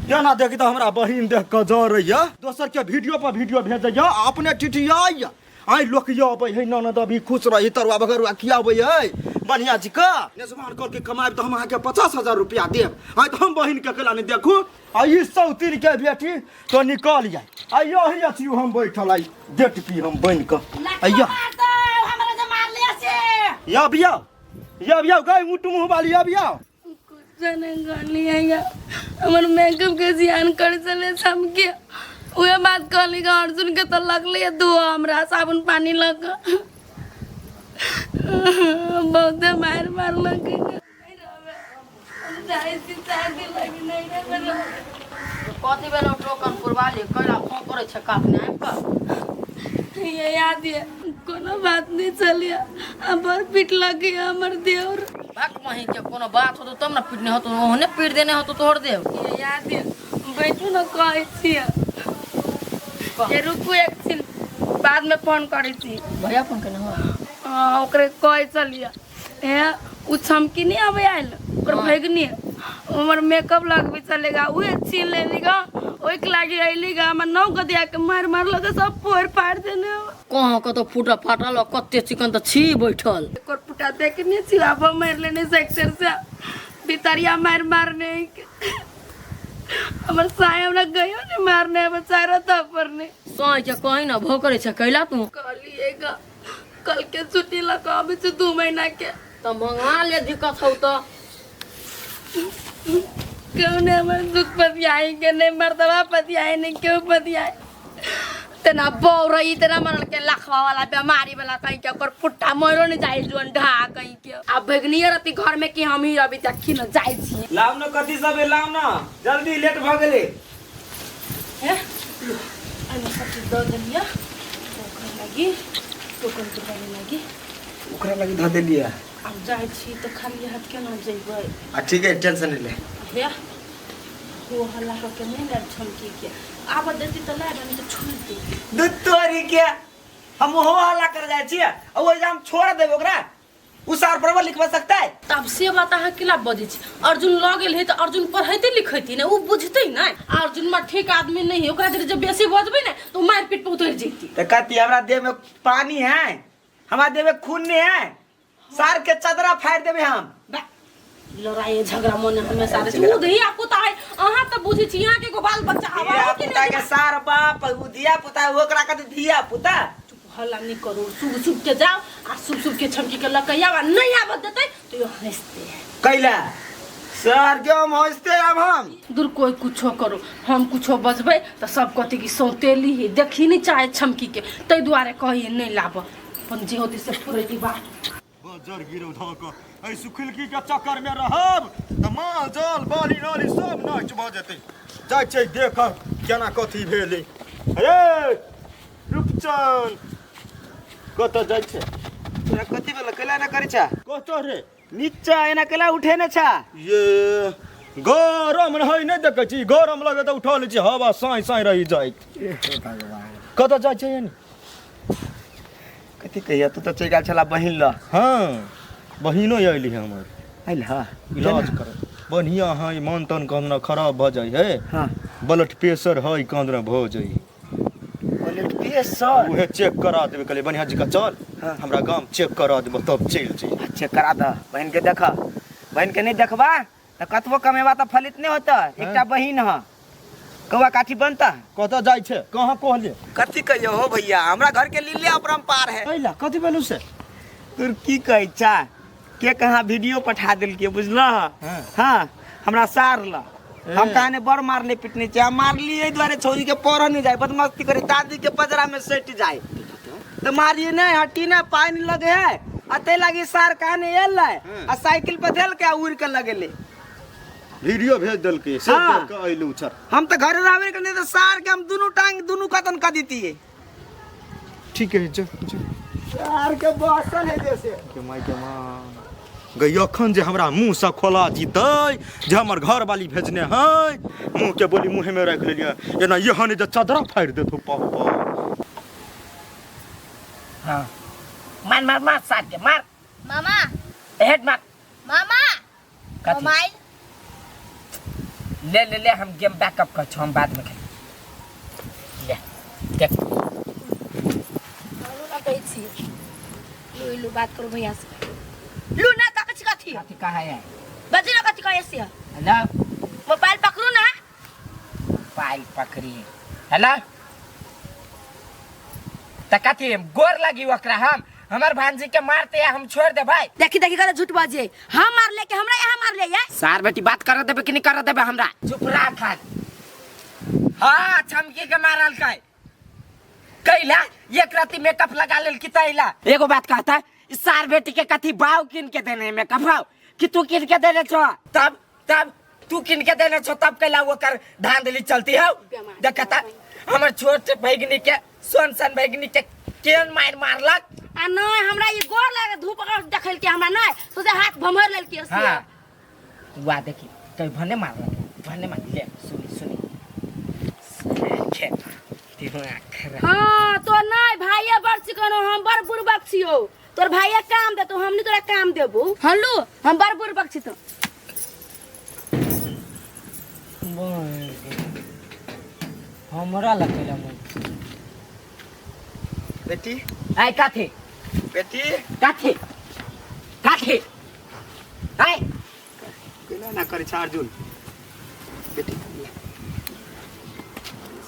केना देखी तो हमरा बहिन देख के जरैया दोसर के वीडियो पर वीडियो भेजैया अपने टिटियाइया। आइ लोक यो अबै है ननद अभी खुश रही तरुआ बगरुआ खियाबै है बढ़िया जी का नेजमान करके कमाएब तऽ हम अहाँके 50,000 रुपया देब। आइ तऽ हम बहिन के केला नहीं देखू आ ई सौतीन के बेटी तो निकल जाय आ यही अथी हम बैठल आई डेट की हम बनि कऽ आइया हमरा जे मार ले से यब यब यब यब गई ऊँट मुँह वाली यब यब हमर मेकअप के जियान कर चले सबके उहे बात कहली कि अर्जुन के तो लगले धो हमरा साबुन पानी लग बहुते मार मारलक। कथी भेलौ टोकन पुरवाली कैला फोन करै छै काटने आबि कऽ? ये याद ये कोनो बात नहीं चलिए बड़ पीट लगी हमर देवर। भक मही के कोनो बात होतो तब ना पीटने होतो ओहने पीट देने होतो तोहर देव। ये याद ये बैठू न कहै छियै ये रुकू एक छिन बाद में फोन करै छी। भैया फोन केने हो? हाँ, ओकरे कहै चलिए हे उ छमकी नहीं आबै आयल ओकर भगनी हमर मेकअप लगबे चलेगा उहे छीन लेली गा ओइके लागी अइली गा हमर नौ गदिया के मार मारलक सब फोड़ फाड़ देने हो। कहाँ कतौ फूटा फाटल आ कते चिकन तऽ छी बैठल। एकर फूटा देखने छी आब मारि लेने सेक्टर से भितरिया मार मारने। हमर साय हमरा गयो ने मारने बचारो थप्पड़ ने। साँझ के कहीं ना भोकरे छै कैला तू? कहलिएगा कल के छुट्टी लगा अभी से 2 महीना के। तो मंगा ले दिक्कत हो तो। क्यों ने हमर दुख पतियाई के नहीं मर्दवा पतियाई नहीं क्यों पतियाई तना बौरई तना मरल के लखवा वाला बीमारी वाला कहीं के ओकर पुट्टा मरो नहीं जाई जोन ढा कहीं के। आ भगनिए रहती घर में कि हम ही रबी तखी न जाई छी। लाव न कथी सब लाव न जल्दी लेट भ गेलै। हैं एने सब चीज दऽ देलियै ओकरा लागी टोकन के बने लागी ओकरा लागी धऽ देलियै। आब जाइ छी तऽ खाली हाथ केना जेबै? आ ठीक है टेंशन नहीं ले। हे हो हल्ला कऽ के नहि लायब छमकी के आब देती तऽ लायब नहीं तऽ छोड़ि देती। दूध तोरी के हम हो हल्ला कर जाइ छियै आ ओहि जे हम छोड़ देबै ओकरा उ सार बराबर लिखवा सकता है। तब से बात अहाँ केला बजै छी? अर्जुन लऽ गेल है तऽ अर्जुन पढ़ैते लिखैती ने उ बुझतै ने। अर्जुन में ठीक आदमी नहीं है ओकरा जे बेसी बजबै ने तो मारि पीट पे उतरि जैती। तऽ कथी हमरा देह में पानी है हमरा देह में खून नहीं है सार के चदरा फाड़ देबै हम। लड़ाई झगड़ा मन हमेशा रहै छै। उ धिया पुता है अहाँ तऽ बुझै छी यहाँ के एगो बाल बच्चा हवा धिया कि पुता नहीं? के सार बाप उ धिया पुता ओकरा कथी धिया पुता? चुप हल्ला नहीं करू सुब सुब के जाओ आ सुब सुब के छमकी के लकैया आ नहीं आबत देतै तो यो हंसते है। कैला सर के हम हंसते आब हम दूर कोई कुछो करो हम कुछो बजबै तऽ सब कहतै कि सौतेली है देखी नहीं चाहे छमकी के ताहि दुआरे कहिए नहीं लाब अपन जे होतै से फुरैती बात। बजर गिरौ धऽ कऽ एहि सुखिलकी के चक्कर में रहब तऽ माल जाल बाली नाली सब नष्ट भऽ जेतै। जाइ छै देख केना कथी भेलै। हे रूपचन कतऽ जाइ छै? तोरा कथी भेल कैला ना करै छा? कतऽ रे? नीचा एना कैला उठे ने छा? ये गरम रहै नहि देखै छी गरम लगे तऽ उठा लै छी हवा साँय साँय रहि जाइत। भगवान कतऽ जाइ छै एनी? कथी कहिया तू तऽ चलि गेल छला बहिन लग। हाँ बहिनो अयली है हमर। आयल हँ इलाज कर बढ़िया है मन तन कहना खराब भऽ जाइ है। हाँ ब्लड प्रेशर है कहना भऽ जाइ। ब्लड प्रेशर उहे चेक करा देबै कहलियै बढ़िया जी का चल। हाँ। हमरा गाम चेक करा देबै तब चलि जइयै। चेक करा दह बहिन के देख बहिन के नहीं देखबा तऽ कतबो कमेबा तऽ फलित नहीं होता। एकटा बहिन है कौआ काठी बनता। कतऽ जाइ छै कहाँ कहलियै? कथी कहियो हो भैया हमरा घर के लीले अपरम्पार है। कैला कथी भेलौ से? तोर की कहै छा के कहाँ वीडियो पठा देलकै बुझलह? हाँ। हाँ हमरा सार ल हम कहाने बड़ मारले पिटने छै हम मारली एहि दुआरे छौरी के पढ़ नहीं जाए बदमस्ती करे दादी के पजरा में सटि जाए तो मारिए नहीं हटी ना पानी लगे है आ ते लागी सार कहाने एल है आ साइकिल पर धेल के आ उड़ के लगेले। वीडियो भेज देलकै से हाँ। देख के अयलू छर। हम तो घरे रहबे के नहीं तो सार के हम दुनू टांग दुनू कतन कर देतिए। ठीक है जो जो सार के बसल है जैसे के माय के माँ गई अखन जे हमरा मुँह से खोला जीतै जे हमर घर वाली भेजने है मुँह के बोली मुँह में राखि लेलियै एना एहन जे चदरा फाड़ि देतौ पप्पा। हाँ मार मार मार सार के मार। मामा हेड मार। मामा कथी? मोबाइल ले ले ले हम गेम बैकअप कर छो हम बाद में खेल ले देख। कहै छी लू लू बात करू भैया से। लू ना तक छी कथी? कथी कहाँ है? बजी ना कथी कहै छी? हेलो मोबाइल पकड़ू ना। मोबाइल पकड़ी। हेलो त कथी गोर लगी ओकरा हम हमर भांजी के मारते या हम छोड़ दे भाई। देखी देखी कर झूठ बाजे हम मार ले के हमरा यहाँ मार ले या सार बेटी बात कर देबे कि नहीं कर देबे हमरा? चुप रह खान। हाँ छमकी के मारल काय कैला एक राती मेकअप लगा लेल की तैला। एगो बात कहता इस सार बेटी के कथी बाव किन के देने मेकअप हाव कि तू किन के देने छो? तब तब तू किन के देने छो तब कैला ओकर धांधली चलती हौ। देखता हमर छोट भैगनी के सोन सन भैगनी के केहन मार मारलक। आ नहीं हमरा ई गोर लागे धूप अगर देखल के हमरा नहीं सोचे हाथ भमर लेल के से। हाँ। वाह देखी कहीं भने मारलक भने मार ले सुनी सुनी के दिमाग खराब। हाँ तो नहीं भाइये बड़ चिकनो हम बड़ बुड़बक छियो तोर भाइये काम देतो हम नहीं तोरा काम देबो। हल्लू हम बड़ बुड़बक छी तो। हमरा लगेला मन। बेटी आय काथे बेटी काथे काथे आय केना ना करे छा अर्जुन बेटी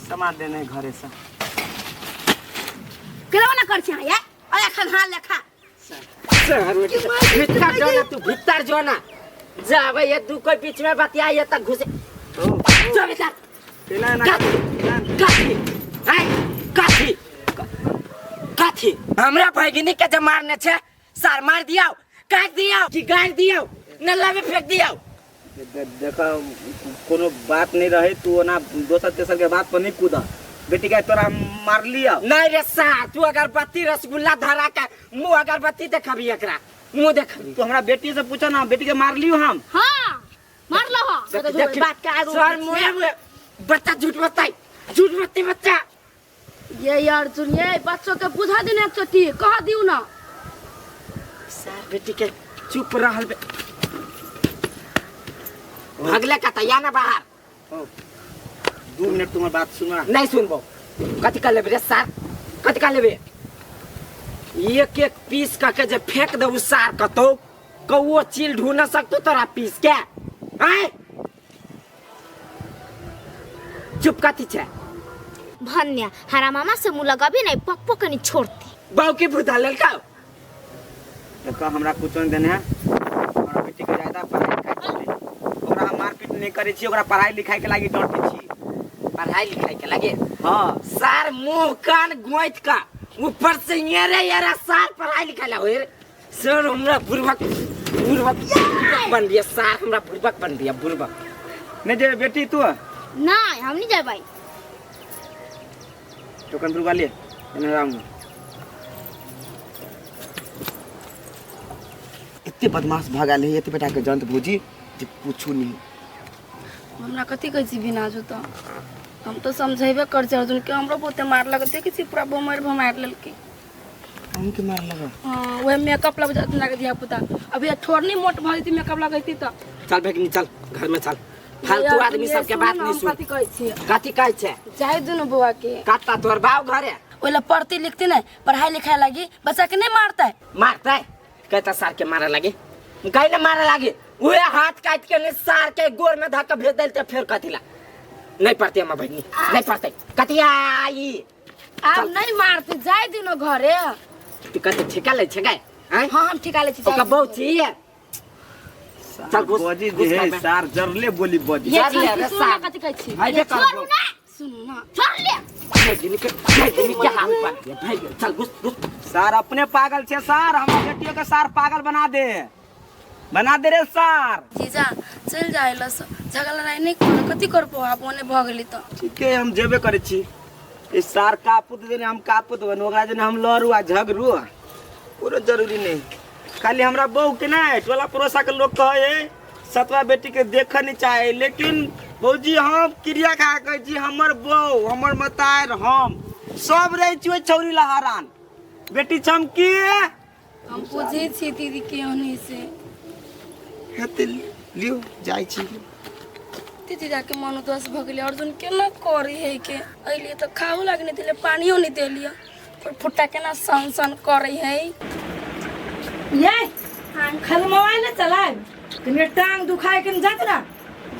सामान देने घरे से केना ना कर छी अहाँ ये अरे एखन हाल लेखा भीतर जो ना तू भीतर जो ना जाबे ये दू कोई बीच में बतिया ये तक घुसे जो भीतर केना ना कथी कथी आय कथी कथी हमरा भगिनी के जे मारने छे सार मार दियाओ काट दियाओ कि गाड़ दियाओ नल्ला में फेंक दियाओ देखो कोनो बात नहीं रहे तू ओना दोसर तेसर के बात पर नहीं कूद बेटी के तोरा मार लिया नहीं रे सार तू अगरबत्ती रसगुल्ला धरा के मुंह अगरबत्ती देखबी एकरा मुंह देखबी तू हमरा बेटी से पूछा ना बेटी के मार लियो हम हाँ मार लो देख बात के आगू सर मुंह मुंह बच्चा झूठ बताई झूठ बत्ती बच्चा ये यार सुनिए बच्चों के बुझा देने एक चोटी कह दियो ना सर बेटी के चुप रहल बे भगले का तैयार ना बाहर 2 मिनट तुम्हार बात सुना नहीं सुनबो कथी कर लेबे रे सार कथी कर लेबे एक एक पीस का के जे फेंक देबू सार कतौ कौओ चील ढूंढ न सकतो तोरा पीस के आय चुप कथी छै भन्या हरा मामा से मुँह लगाबी नहीं पप्पो कनी छोड़ती बाऊ की भूता ललका देखो हमरा कुछ नहीं देने है हमरा बेटी के ज्यादा पढ़ाई लिखाई चले ओकरा हम मारपीट नहीं करे छी ओकरा पढ़ाई लिखाई के लागी डरते छी पढ़ाई लिखाई के लगे हां सार मुंह कान गोइत का ऊपर से ये रे ये रे सार पढ़ाई लिखाई ला होए रे सर हमरा बुड़बक बुड़बक बन बिया सार हमरा बुड़बक बन बिया बुड़बक नहीं जे बेटी तू नहीं हम नहीं जाए भाई टोकन पुरवा ले एने राम एते बदमाश भऽ गेल है एते बेटा के जंत भौजी जे पूछू नहीं हमरा कथी कहै छी बिना जूता हम तो समझेबे कर छी अर्जुन के हमरो बहुते मार लगत देखै छी पूरा बमर भमार लेलकै अहूँ के मार लगा हाँ वह मेकअप लग जात लगे धिया पुता अभी ठोरनी मोट भऽ जेती मेकअप लगैती तऽ चल भगिनी चल घर में चल फालतू आदमी सबके बात नहीं सुन कथी कहै छी कथी कहै छै जाय दुनू बौआ के कत्ता तोहर बाप घरे ओला पढ़ती लिखती नहीं पढ़ाई लिखाई लगी बच्चा के नहीं मारता है मारते कहता सार के मारे लगे कहीं ना मारे लगे उहे हाथ काट के ने सार के गोर में धक्का भेज देते फिर कथिला नहीं पड़ते हम भगनी नहीं पड़ते कथिया आई आब नहीं मारते जाय दिनो घरे तू कते ठेका ले छे गाय हाँ हम ठेका ले छी ओका बहुत चाहिए चल घुस बजी घुस जे घर है में। सार जरले बोली बजी जर ले रे सुन ना सार कथी कहै छी भाई बे कर सुनू ना छोड़ ले भगिनी के भगिनी के हाथ पर भाई चल घुस घुस सार अपने पागल छे सार हमरा बेटियों के सार पागल बना दे बना दे रे सार जीजा चलि जाय लस झगड़ा लड़ाई नहीं करो कथी करबो आब ओने भऽ गेली तऽ ठीक है हम जेबे करे छी ई सार कापुत देने हम कापुत बन ओकरा देने हम लड़ू आ झगड़ू कोनो जरूरी नहीं खाली हमरा बहू के नहीं टोला पड़ोसा के लोग कहे सतवा बेटी के देखे नहीं चाहे लेकिन भौजी हम क्रिया खा कहै छी हमर बहू हमर मतार हम सब रहै छी ओहि छौरी ला हरान बेटी चमकी हम बुझै छी दीदी के ओहनी से हेतै लियौ जाइ छी दीदी जाके मन उदास भऽ गेलै अर्जुन केना करै है के अइलियै तऽ खाओ लाग नहि देलियै पानियो नहि देलियै पर फुट्टा केना सन सन करै है ये खाली मोबाइल नहीं चलाए कनी टांग दुखाए के जात ना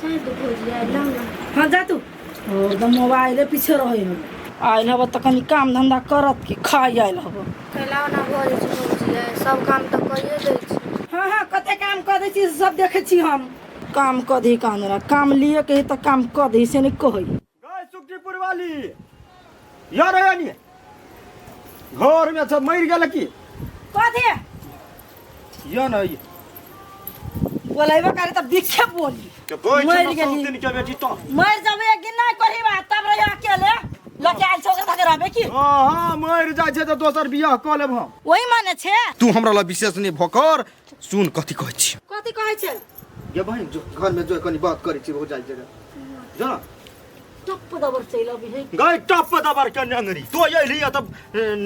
जाए तो भौजी आइ लाउ ना हाँ जा तू और एकदम मोबाइले पीछे रहे हो आयल हब तऽ कनी काम धंधा करत कि खाइ आयल हब कैला ओना भऽ जाइ छै भौजी आइ सब काम तऽ करिए दै छी हाँ हाँ कते काम कऽ दै छी से सब देखै छी हम काम कऽ दही काम धंधा काम लिए के है तऽ काम कऽ दही से नहि कहै गए सुखीपुर वाली यार यानी घर में सब मर गेल की कथी यो न ई बोलेबो करे तऽ बिखे बोली के बैठ मर न गेली। सौतिन के बेटी तो मर जबे कि नहि कही बात तब रहियो अकेले लके आयल छौ ओकरा धके रहबे की हाँ हाँ मर जाइ छै तऽ दोसर बियाह कऽ लेब हम वही माने छै तू हमरा ला विशेष नहीं भकर सुन कथी कहै छी कथी कहै छै गे बहिन जो घर में जो कनी बात करै छी हो जाइ जगह जो न टप दबर चलि अभी है गई टप दबर के नेंगरी तो अयली तब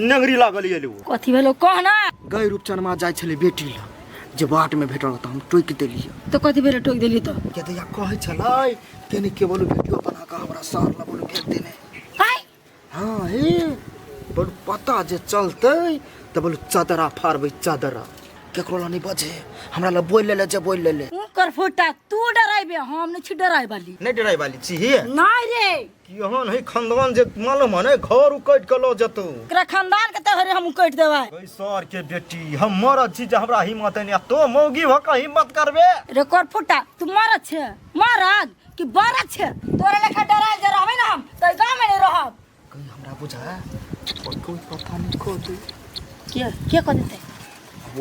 नेंगरी लागल अयली कथी भेलो कह ना गई रूपचनमा जाइ छलै बेटी लग जे बाट में भेटल तऽ हम टोकि देलियै तऽ कथी भेलै टोकि देलियै तऽ के दैया कहै छलै केने के बोलू वीडियो बना कऽ हमरा सर लग बोलू भेज देने हाँ हे बोलू पता जे चलतै तऽ बोलू चदरा फाड़बै चदरा केकरो ला नहीं बजे हमरा ला बोल ले ले जे बोल ले ले कर फुटा तू डराइबे हम नहीं छी डराइ वाली नहीं डराई वाली छी नहीं रे केहन है खानदान जे मालूम है ने घर उकट के लो जतौ एकरा खानदान के तोहरे हम कटि देबै गई सर के बेटी हम मरद छी जे हमरा हिम्मत नहीं तो मौगी भ के हिम्मत करबे रे कर फुटा तू मरद छे मरद कि बरद छे तोरे लेखा डराइल जे रहबै ना हम तऽ गाँव में नहीं रहब कहीं हमरा बुझा और कोई पता नहीं को दे के के कह देते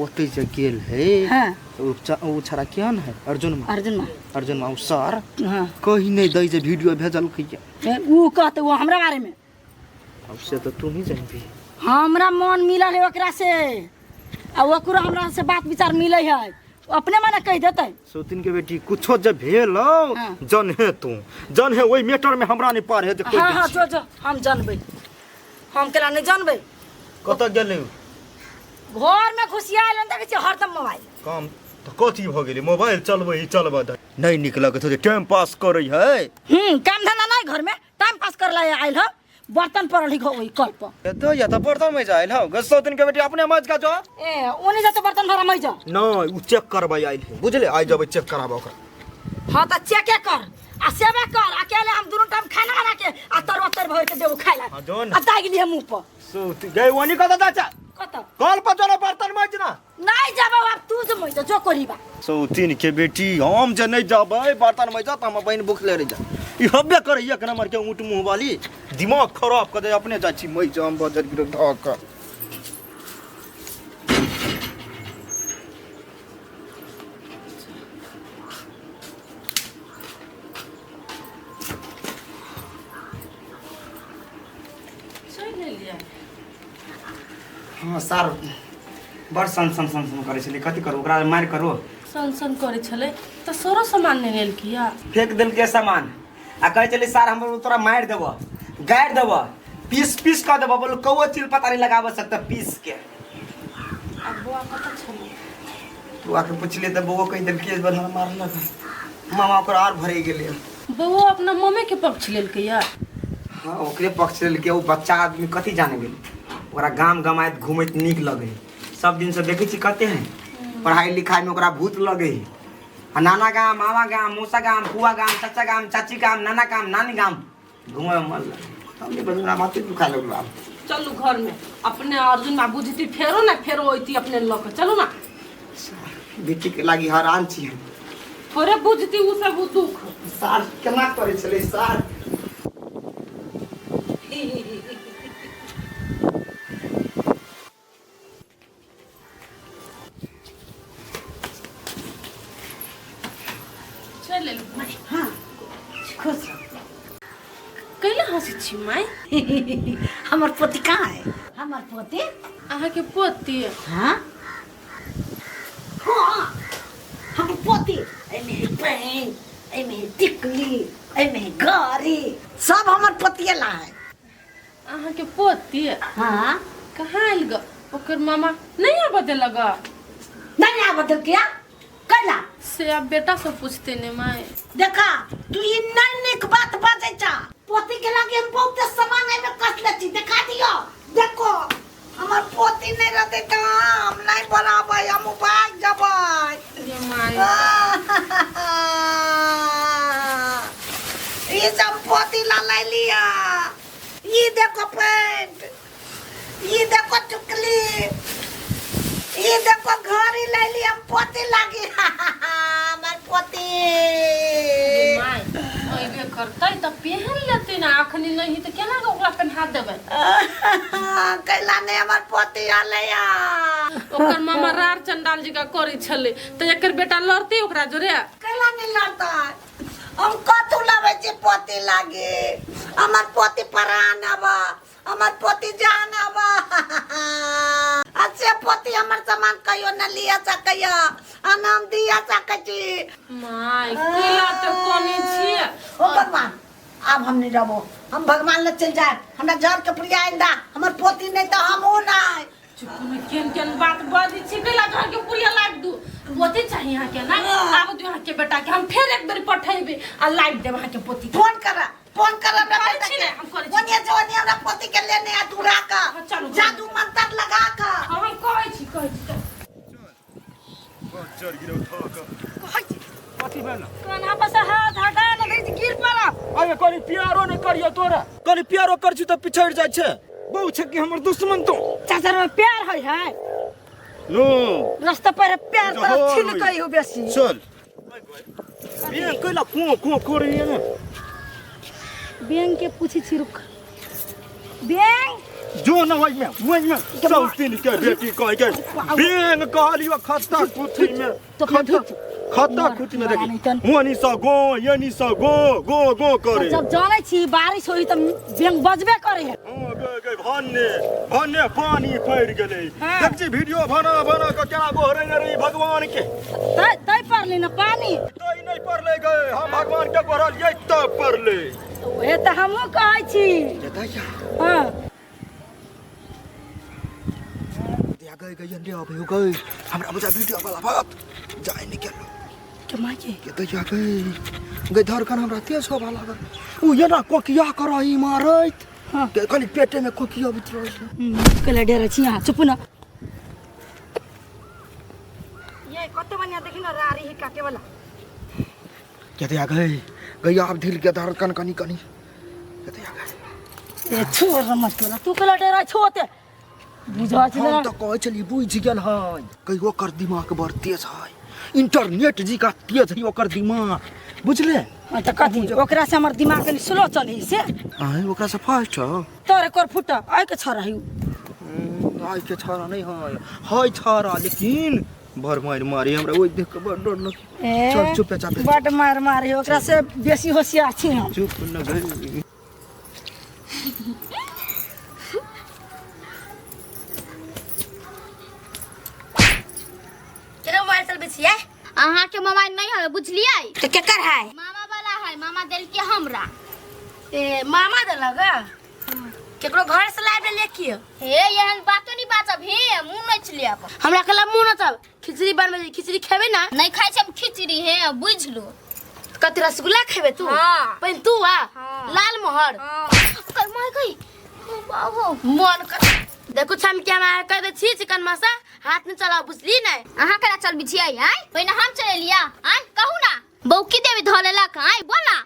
ओते जे गेल है हाँ। उ छड़ा केहन है अर्जुन मा अर्जुन मा अर्जुन मा उ सर हाँ कहीं नहीं दै जे वीडियो भेजल कहिया ए, उ कहते वो हमरा बारे में अब से तो तू ही जानबी हमरा मन मिलल है ओकरा से आ ओकरो हमरा से बात विचार मिले है अपने मने कह देते सौतीन के बेटी कुछो जे भेल हाँ। जन है तू जन है ओहि मैटर में हमरा नहीं पार है जे कोई हाँ हाँ जो जो हम जानबै हम केला नहीं जानबै कतऽ गेलै घर में घुसियाल देखै छियै हरदम मोबाइल काम तऽ कथी भऽ गेलै मोबाइल चलबै ही चलबै दे नहीं निक लगैत है टाइम पास करै है काम धंधा नहीं घर में टाइम पास कर ला आयल हो बर्तन पड़ल है ओहि कल पर तो या तऽ बर्तन में जायल हो गो सौतीन के बेटी अपने मज का जो ए ओने जाते बर्तन भरा मई जा नहीं उ चेक करबै आयल है बुझले आइ जबै चेक कराबऽ ओकरा हाँ तऽ चेके कर आ सेवे कर अकेले हम दुनू टाइम खाना बना के आ तरुआ तर भर के देबो खाय ला हाँ, जो न। आ दागि लिहे मुंह पर सौती गई ओनी कतऽ जा छै कतऽ कल पर जो बर्तन मज ना नहीं जाबो अब तू जो मई जा जो करीबा सौतीन के बेटी हम जे नहीं जाबै बर्तन मज जा तऽ हमर बहिन भूखले रहि जा ई हब्बे करै एक नंबर के ऊँट मुँह वाली दिमाग खराब कऽ दे अपने जाइ छी मई जाम बजर गिर धऽ कऽ चलि एलियै हाँ सर बड़ सन सन सन सन करै छलै कथी करू ओकरा मारि करू सन सन करै छलै तऽ सरो सामान नहि लेलकै फेंक देलकै सामान आ कहै छलै सर हम तोरा मारि देबऽ गाड़ि देबऽ पीस पीस कऽ देबऽ बोलू कौओ चिल पता नहीं लगाबऽ सकता पीस के आ बौआ कतऽ छलै बौआ के पुछलियै तऽ बौआ कहि देलकै बल हमरा मारलक मामा ओकर आर भरे गेलै बौआ अपना मम्मी के पक्ष लेलकै या हाँ ओकरे पक्ष लेलकै ओ बच्चा आदमी कथी जाने गेलै ओकरा गाम गमाइत घूमैत नीक लगै सब दिनसँ देखै छी कते है पढ़ाई लिखाईमे ओकरा भूत लगै है आ नाना गाम मामा गाम मौसा गाम फुआ गाम चाचा गाम चाची गाम नाना गाम नानी गाम घूमैमे मन लगै हम नहि बजू, हमरा माथे दुखा लगलो आब चलू घर में अपने अर्जुन बाबू जीती फेरो ना फेरो अइती अपने लऽ कऽ चलू ना बेटीके लागी हैरान छी हम थोड़े बुझती उ सब उ दुख सार केना करै छलै सार चलि एलू माय हाँ खुश रह कैला हँसै छी माय हमर पोती कहाँ है हमर पोती अहाँके पोती हाँ हाँ हमर पोती एहिमे है पैन एहिमे है टिकली एहिमे है घड़ी सब हमर पोतिये ला है अहाँके पोती हाँ कहाँ आयल ग ओकर मामा नहि आबऽ देलक ग नहीं आबऽ देलकै कैला से आब बेटा सब पूछते ने माय देखा तू ई नहीं नीक बात बाजै छा पोती के लागे हम बहुत सामान एहिमे कसले छी देखा दियो देखो हमर पोती नहीं रहते त हम नहीं बनाबै हम भाग जबै गे माय ई सब पोती ला ले लिया ई देखो पैंट ई देखो चुकली ई देखो घड़ी ले ली हम पोती लागी हमर पोती माय अइबे करतै तऽ पेहन लेतै ने अखनी नहि तऽ केना कऽ ओकरा पेन्हा देबै कैला नहीं हमर पोती आले या ओकर मामा रार चंडाल जकाँ करै छलै तऽ एकर बेटा लड़तै ओकरा जोरे कैला नहीं लड़ता हम कथू लाबै छी पोती लागी हमर पोती परान आब हमर पोती जान आब अच्छे पोती हमर सामान कहियो न लिया सकैया आ न हम दिया सकै छी माय कैला तऽ कनै छियै ओ भगवान आब हम नहीं रहबो हम भगवान लग चल जाए हमरा जर के प्रिया आइंदा हमर पोती नहीं तो हम ओ नहीं चुप केहन केहन बात बजै छी कैला घर के पुरिया लाइब दू पोती चाही अहाँके ना आब दू अहाँके बेटा के हम फेर एक बेर पठेबै आ लाइब देब अहाँके पोती के फोन कर फोन कर हमरा करै बेटा छी के ने, हम करै छी। ओनिया से ओनिया हमरा पोती के लेने आ दूरा का हाँ, चलू। जादू मंत्र लगा का हाँ, हम कहै छी कहै छी चलू। चढ़ गेलौ थक कथी भेल? कान्हा पर से हाथ हटा न दै छी, गिर पड़ब। अरे कनी प्यारो नहि करियो तोरा, कनी प्यारो कर छी तऽ पिछड़ि जाइ छै। बहु छै कि हमर दुश्मन तू? चाचा रे प्यार है है नो रास्ता पर प्यार जो पर हो छिल रही। कई हो बेसी। चल बेंग कैला को को करैए ने? बैंक के पूछी छी, रुक। बैंक जो न ओहिमे ओहिमे सौतीन के बेटी कह के बेंग कहलियो खत्ता कुथी में तो खत्ता खत्ता कुथी में देखी ओनी सँ गो एनी सँ गो गो गो करे। जब जानै छी बारिश होई त बैंक बजबे करे है। हाँ, गे गे भन्ने भन्ने पानी पड़ि गेलै। हाँ। देख छी वीडियो बना बना के केना गोहरैने रही भगवान के। तै तै पड़ले न पानी। तै नहि पड़लै गे, हम भगवान के गोहरलियै तब पड़लै। उहे त हमहूँ कहै छी। दैया हाँ दिया गई गई अंडे अबे हो गई हमरा बुझा वीडियो वाला बात जाय निकल के माय के के दैया गई गई धड़कन हमरा तेज होबा लागल। उ एना कोकिया करही मारैत। हाँ। के खाली पेटे में कोकिया अबैत रहै छै। कले डेरे छी अहाँ, चुप न। ये कते बढ़िया देखी न रारी ही काटे वाला। के दैया गई गई आब ढील के धड़कन कनी कनी के दैया गई ए छोड़ रमस के तू कले डेरा छोते बुझा छी हम ना। तऽ कहै छली बुझि गेल है कही ओकर दिमाग बड़ तेज है, इंटरनेट जी का तेज है ओकर दिमाग, बुझले? हाँ त कथी ओकरा से हमर दिमाग कनी स्लो चली से। आय ओकरा से फास्ट हो। तोरे कर फुट आइ के छरा है। आइ के छरा नहीं है, है छरा लेकिन बड़ मारि मारी हमरा ओइ देख के बड़ डर लगे। ए चल चुप चाप बड मार मारी ओकरा से बेसी होशियार छी हम। चुप न गई। केना मोबाइल चलबै छियै? अहाँ के मोबाइल नहीं है बुझलियै? तो केकर है? मामा वाला है, मामा देलके हमरा। ए मामा देलक? केकरो घर से लाबि लेलियै की? हे एहन बातो नहीं बाजब, हे मुंह नोच लेब। हमरा कहला मुंह नोचब, खिचड़ी बनबै छी, खिचड़ी खेबै ना? नहीं खाइ छी हम खिचड़ी, हे बुझलू। कथी रसगुल्ला खेबै तू? हाँ। पहिन तू आ हाँ। लाल मोहर। हाँ। कई माय गई बाबू मन कर देखो हम के हम कह दे छी चिकन मसा हाथ में चलाओ बुझली नै। अहाँ करा चलबी छियै आय? पहिने हम चलेलिया आय कहू ना बौकी देवी धऽ लेलक आय बोला।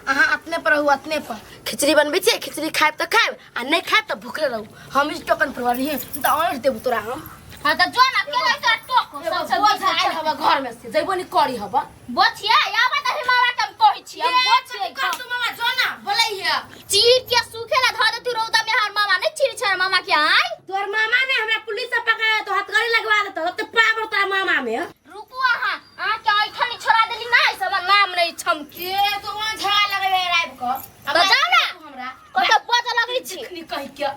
अहाँ अपने पर रहू, अपने पर खिचड़ी बनबै छियै, खिचड़ी खायब तऽ खायब आ नहि खायब तऽ भूखले रहू। हम ई टोकन पर रहिए तऽ और देबू तोरा हम। हाँ तऽ जो ना केला तोरा टोक सब सब बोझ आयल हबा घर में से जइबो नि करी हबा। बचिया आबे तऽ मामा के हम कहै छी हम बचियै। कर तू मामा जो ना बोलैया चीर के सूखे ला धऽ देतू रौदा में हर मामा नहीं चीर छै मामा के आय। तोर मामा ने हमरा पुलिस से पकड़ा तो हथकड़ी लगवा देतो त पावर तोरा मामा में। रुकू अहाँ अहाँ के ऐठन छोड़ा देली ना सब नाम नहीं छमकी। ए तो वहां झगड़ा लगबे राइब क तो जाओ ना हमरा कत बज लगै छी चिकनी कहि के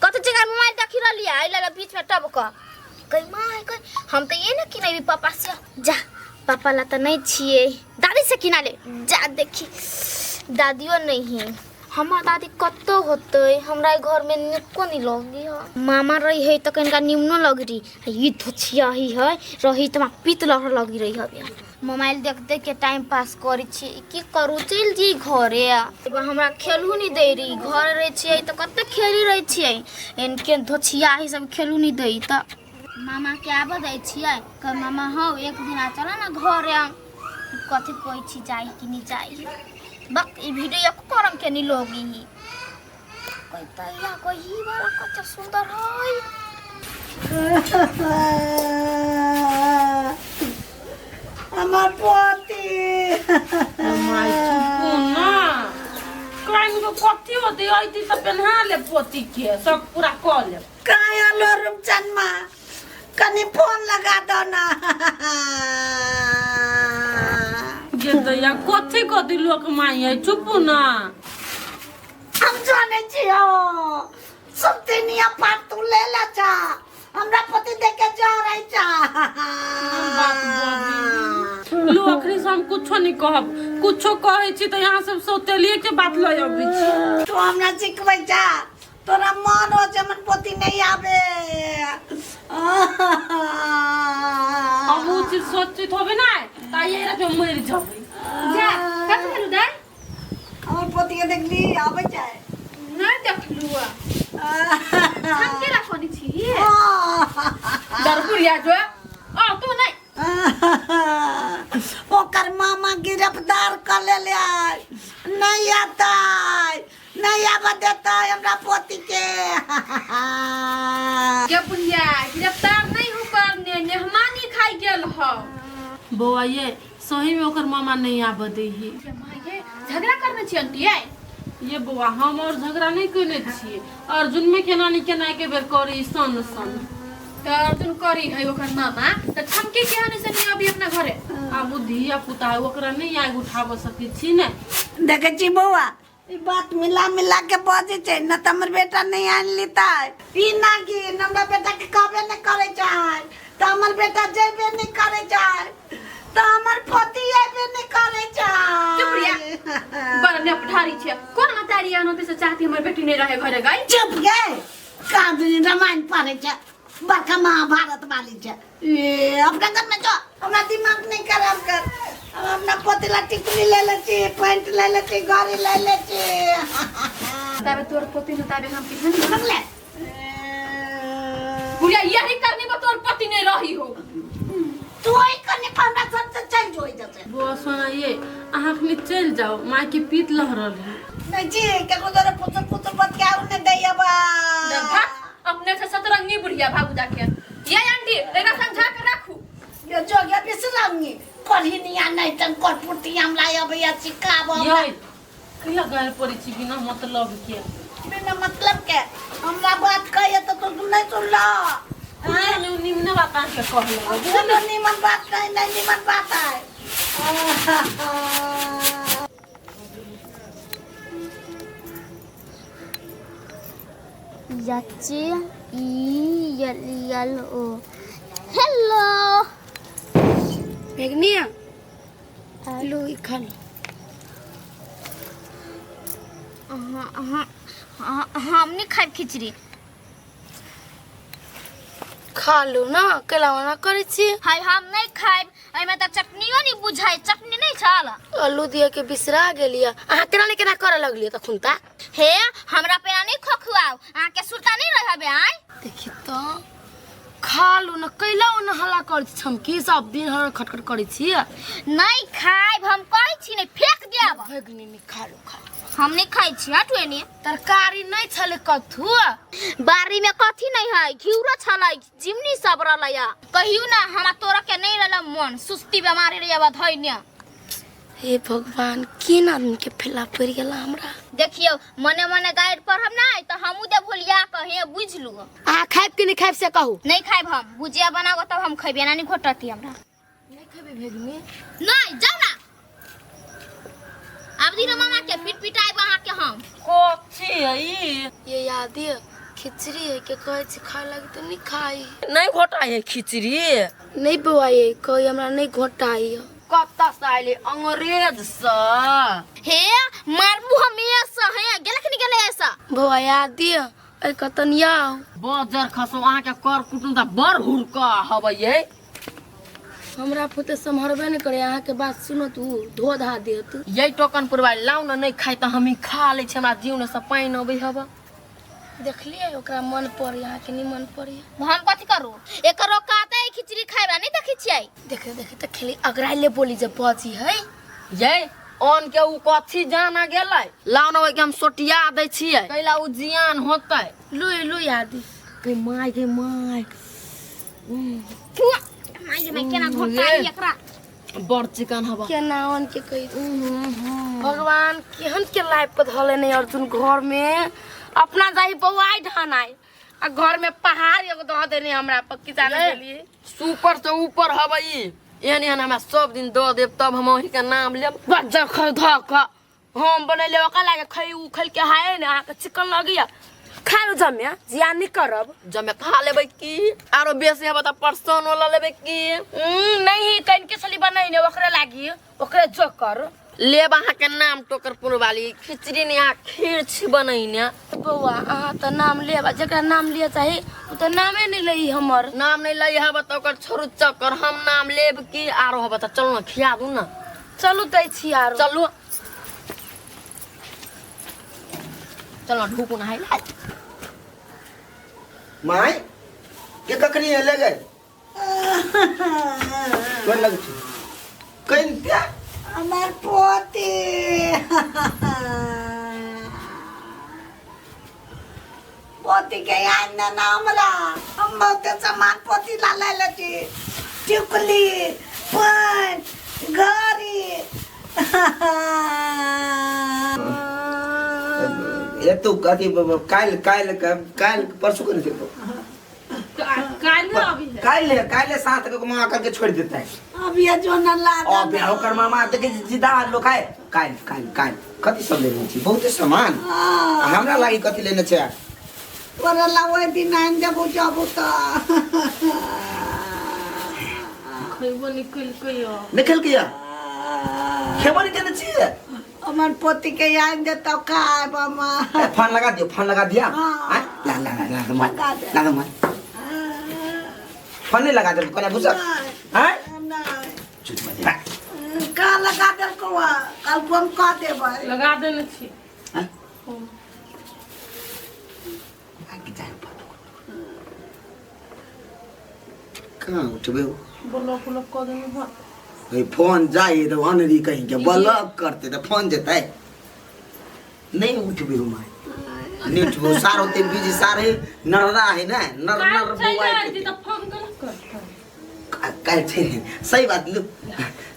कत जगह मोबाइल देखि रहली है आइला बीच में टब क कई माय कई हम त ये ना किनेबी पापा से जा पापा ला त नहीं छिए दादी से किना ले जा देखी दादियो नहीं है हमार दादी कत्तो होतै हमरा घर में निको नहीं लगी है मामा रही है त कनिका निमनो लगी रही ई धोछिया ही है रही त पीत लहर लगी रही है। मोबाइल देख देख के टाइम पास करै छी की करू चलि जी घरे हमरा खेलू नहीं दै रही घर रहै छियै त कते खेली रहै छियै इनके धोछिया ही सब खेलू नहीं दै त मामा के आबऽ दै छियै कह मामा हौ एक दिन आ चल ना घरे कथी कहै छी जाइ कि नहीं जाइ बक ई वीडियो करम के नहीं लोगी ही कोई तैया कोई ही वाला कते सुंदर है। हमर पोती माय चुप ना कान को कथी होते आइती त पेन्हा ले पोती के सब पूरा क ले। काहे हलो रूपचन माँ कनी फोन लगा दो ना। गे दैया कथी कथी लोक माय है चुप ना। हम जाने छी हो सब तिनिया पार तू ले ला चा हमरा पति देख के जा रही चा। लो अखनी से हम कुछो नहीं कहब कुछो कहै छी त यहाँ सब सौतेलिए के बात लय अबै छी। तू हमरा सिखबै जा तोरा मन हो जमन पति नहीं आबे। हम उ चीज सोचित होबे ना त ये रात में मरि जबै। जा कत भेलु दाइ? हमर पति के देखली आबै जाए नहीं देखलु हम केना करै छी? हाँ। बुढ़िया जो आ तू नहीं ओकर मामा गिरफ्तार कर लेले नहीं आता नहीं आबऽ देतै हमरा पोती के। के बुढ़िया गिरफ्तार नहीं हो करने मेहमानी खाई गेल हो। बौआ ये सही में ओकर मामा नहीं आबऽ दै है। झगड़ा करने छी आंटी ये? ये बौआ हम और झगड़ा नहीं केने छियै, अर्जुन में केना नहीं केना के बेर करी सन सन। तो अर्जुन करी है ओकर मामा त ठमके के हने से नहीं अभी अपना घरे। आब धिया पुता है ओकरा नहीं आग उठाब सकै छी ने। देखै छी बौआ ई बात मिला मिला के बजै छै न त हमर बेटा नहीं आनि लेतै। ई ना कि हमरा बेटा के कहबे नहीं करै छै त हमर बेटा जेबे नहीं करै छै त हमर पति अयबे नहीं करै छै। चुप रिया बड़ नेपठारी छै कोन मतारी आनो से चाहती हमर बेटी नहीं रहे घरे गई। चुप गे कहाँ दिन रामायण पढ़ै छै बड़का महाभारत वाली छै। ए अपना घर में जो हमरा दिमाग नहीं खराब कर। हम अपना पोती ला टिकली ले ले छी पैंट ले ले छी गाड़ी ले ले छी। ताबे तोर पोती न ताबे हम केहन सुनले बुढ़िया यही करने पर तोर पति नहीं रही हो। तू ही करने पर हमरा सबसे चल जोई जते। बौआ सोना ये अहाँ अखनी चलि जाओ माय के पीत लहरल है। नहीं जी केकरो दरे पुत्र पुत्र बत के आउ ने दैया बा। अपने से सतरंगी बुढ़िया भागू जाके ये आंटी एकरा समझा के राखू। ये जो ये बिसरांगी कढ़ी निया नहीं तन करपुटी हमरा अबैया सिखाब हमरा। ये कैला गाल पड़ै छी बिना मतलब के? बिना मतलब के हमरा बात कहिए तो तू नहीं सुनला। नहीं निमन बात अहाँ के कहलहुँ। कोनो निमन बात नहीं नहीं निमन बात है। H E L L O hello भेगनिया लो ई खा लो। हम नहीं खाए खिचड़ी। खा लो ना केला ओना करै छी। हाय हम नहीं खाएब एमे त चटनियो नहीं बुझाय चटनी नहीं छल। आलू दिया के बिसरा गेलिया अहाँ केना ने केना करे लगलिए तखुन ता। हे हमरा पे नहीं खोखुआओ अहाँ के सुरता नहीं रहबे आय। देखी त खा लो ना कैला ओना हल्ला करै छी हम की सब दिन हर खटखट करै छी। नहीं खाएब हम कहै छी नहीं फेंक देब। भेगनी नहीं खा लो खा लो। हम नहीं खाई छी हटू एने। तरकारी नहीं छले कथू बारी में कथी नहीं है घिउरो छलै जिमनी सब रहलै कहियो ना हमरा तोरा के नहीं रहल मन सुस्ती बीमारी रहे अब धइने। हे भगवान केना आदमी के फेला पड़ गेला हमरा। देखियो मने मने गाइड पढ़ब ना त हमू दे भुलिया कहे बुझलु। अहाँ खाइब कि नहीं खाइब से कहू? नहीं खाइब हम भुजिया बनाबो तब हम खइबे ना नहीं घोटती हमरा। नहीं खइबे भेगनी? नहीं जाऊ ना अब दिन मामा के पीट पिटाइब अहाँ के हम। कथी है ई? ये याद है खिचड़ी है के कहै छी खाय लागी त नहीं खाई। नहीं घोटाई है खिचड़ी? नहीं बौआ ये कही हमरा नहीं घोटाई। कत्ता से आइले अंग्रेज से? हे मारबू हम ऐसा है गेलख नहीं गेले ऐसा। बौआ याद है ए कतन याओ बजर खसो अहाँ के कर कुटुम त बड़ हुरका हबै ये। हमरा फुते सम्हरबे नहीं करे अहाँ के बात सुनो तू धो धा देत। यही टोकन पुरवा लाउ न नहीं खाई त हम खा लै छी हमरा जीवन से पानि अबै हब। देखलिए ओकरा मन पड़े अहाँ के नहीं मन पड़े। हम कथी करू एकर औकात है खिचड़ी खाइबा नहीं देखै छियै। देखे देखे त खेली अगराइले बोली जे बजी है ये ऑन के उ कथी जाना गेलै लाउ न ओइ के हम सोटिया दै छियै कैला उ जियान होतै। लुई लुई आदि गे my गे my my गे केना घोटाई एकरा बड़ चिकन हवा केना ऑन के कहि भगवान केहन के लाइफ पर धले नहीं अर्जुन घर में अपना जाई बौआई ढानाई आ घर में पहाड़ एगो दह देने हमरा पर की जाने गेलिए। सुपर से ऊपर हवई एहन एहन हमरा सब दिन दऽ देब तब हम अहीं के नाम लेब। बज्जर खर धऽ कऽ हम बनैले ओकरा लागे खै उ खैल के हाय ने अहाँ के चिकन लगैया खा लो जमे जिया नहीं करब। जमे खा लेबै की आरो बेसी हब त परसन वाला लेबै की? नहीं कनके छली बनैने ओकरे लागी ओकरे जोकर लेब अहाँ के नाम टोकर पुरवाली खिचड़ी ने अहाँ खीर छी बनैने। बौआ अहाँ त नाम लेब जकरा नाम लिअ चाही उ त नामे नहीं लई हमर। नाम नहीं लई हब त ओकर छोड़ू चक्कर हम नाम लेब की आरो हब त चलू न खिया दू न। चलू दै छी आरो चलू चलो ढूकू नहाय ला। My के ककरी ले गए? गोर लगै छी कनिते हमर पोती पोती के आन ने ना हमरा हम बहुते सामान पोती ला ले ले छी टिकुली पान घड़ी एतौ अथी काल्हि काल्हि काल्हि परसू कने छै काल्हि अभी है काल्हि काल्हि सात के मामा करके छोड़ देता है अब ये जो न लागा अब ओकर मामा देखे जिदा लोक है काल्हि काल्हि काल्हि कथी सब लेने छी बहुते सामान आ हमरा लागी कथी लेने छै तोरा ला ओहि दिन आनि देबो जबो तऽ खैबो निकल कहियो नहि खेलकै या खेबो नहि केने छियै हमर पोती के आनि देतौ खायब हम ए, फोन लगा दियो फोन लगा दिया हाँ। आँय? ला ला ला ला दो मोबाइल लगा दे। ला दो मोबाइल फोन नहीं लगा दे कोना घुसा आँय? नहि झूठ मत ला। कहाँ लगा देलकौ कल हम कह देबै लगा देने छी आँय? आगे जाए कहाँ उठबे हो? ब्लॉक उलॉक कऽ देने बा ए, फोन जाए तो अनरी कहीं के ब्लॉक करते तो फोन जेतै नहीं उठबे हो माय नहीं उठबे सार होते बिजी सारे नररा है ना नर नर काल्हि चलि बुआई जाइ छी तऽ फोन केना करतै काल्हि चलि सही बात लू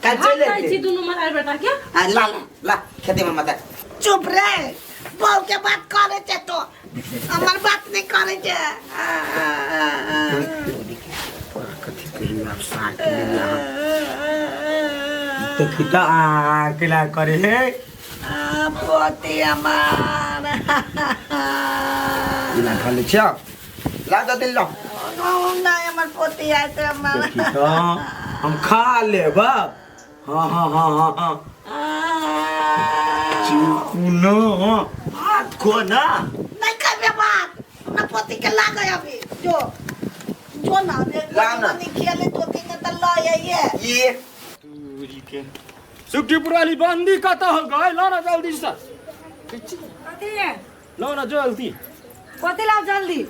काल्हि हम चलि जाइ छी एतै। दुनू मरार बेटा के आ, ला ला ला खेते में मत आ। चुप रे बहू के बात करे छै तो हमर बात नहीं करे छै कथी कहियो आब सार के लेल अहाँ देखी तऽ आ केला करे हे पोती हमार इना खा लै छियौ ला दऽ दिल लो नहीं हमर पोती आयते हमर देखी तऽ हम खा लेब हाँ हाँ हाँ हाँ हाँ चुप न हाथ खो ना नहीं करबे बात ना पोती के लागे अभी जो जो ना ला ना। नहीं खेले तो तीन त ल आइए ये सुखटीपुर वाली बंदी कतऽ हो गए लो ना जल्दी से कथी है लो ना जल्दी कथी लाओ जल्दी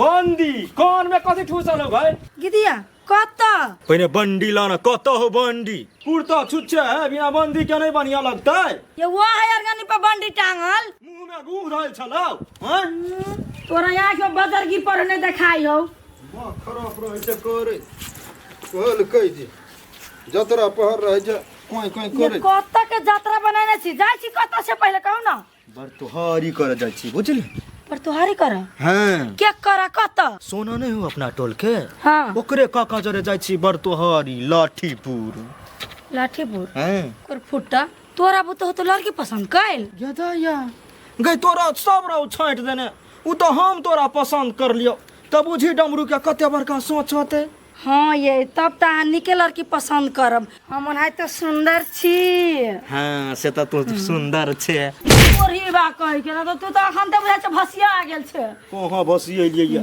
बंदी कान में कथी ठूसल हो गए गिदिया कतऽ पहिने बंडी ला ना कतऽ हो बंडी कुर्ता छुच्छे है बिना बंदी के नहीं बढ़िया लगतै ये वो है अरगनी पर बंडी टांगल मुंह में गूं रहल छलौ हैं तोरा आँख में बजरगी पर नहीं देखाई हो माँ खराब रहै छै करे कहलकै जे जतरा पहर रहै छै कोई कोई ये करे कतऽ के यात्रा बनेने छी जाइ छी कतऽ से पहिले कहू ना बड़ तोहारी करे जाइ छी बुझली पर तोहारी कर हाँ के करा कतऽ सोना नहीं हो अपना टोल के हाँ ओकरे काका जरे जाइ छी बड़ तोहारी लाठीपुर लाठीपुर हैं ओकर फुट्टा तोरा बुते हो तो लड़की पसंद कैल गदा या गई तोरा सब रहो छाँटि देने उ तो हम तोरा पसंद कर लियो तब बुझी डमरू के कते बड़का सोच होते हाँ ये तब तऽ अहाँ नीके लड़की पसंद करब हम ओनाहिते सुंदर छी हाँ से तऽ तू सुंदर छे तोरी बा कहि के ना तो तू तऽ अखन तऽ बुझाइ छै भसिया आ गेल छै कहाँ भसिएलियै या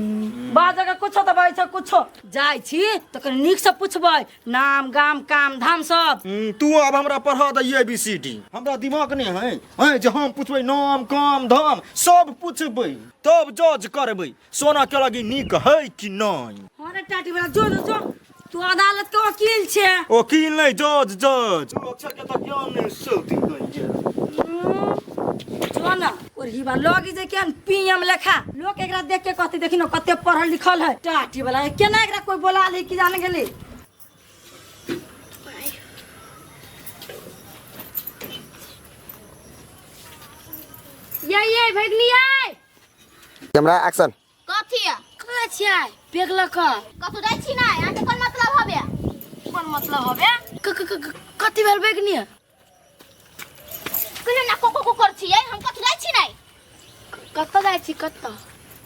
बाजऽ के कुछो तऽ बाजै छै कुछो जाइ छी तऽ कनि नीकसँ पुछबै नाम गाम काम धाम सब तू आब हमरा पढ़ा दे ए बी सी डी हमरा दिमाग नहि है हैं जे हम पुछबै नाम काम धाम सब पुछबै तब जज करबै सोना के लगी नीक है कि नहि हाँ रे टाटी वाला जो जो जो तू अदालत के वकील छे वकील नहीं जज जज अक्षर के तऽ ज्ञान नहीं सौती कहिए जो ना और हिबा लगी जे केहन पीएम लेखा लोग एकरा देख के कहते देखी ना कते पढ़ल लिखल है टाटी वाला केना एकरा कोई बोला ले कि जाने गेली ये ये भगनी आय कैमरा एक्शन कथी है कहाँ छियै पेग लऽ कऽ कतौ जाइ छी नहि अहाँके कोन मतलब हबे कोन मतलब हबे क क क कथी भेल बैगनी कहियो ना कोको को कर छियै हम कतौ जाइ छी नहि कतऽ जाइ छी कतऽ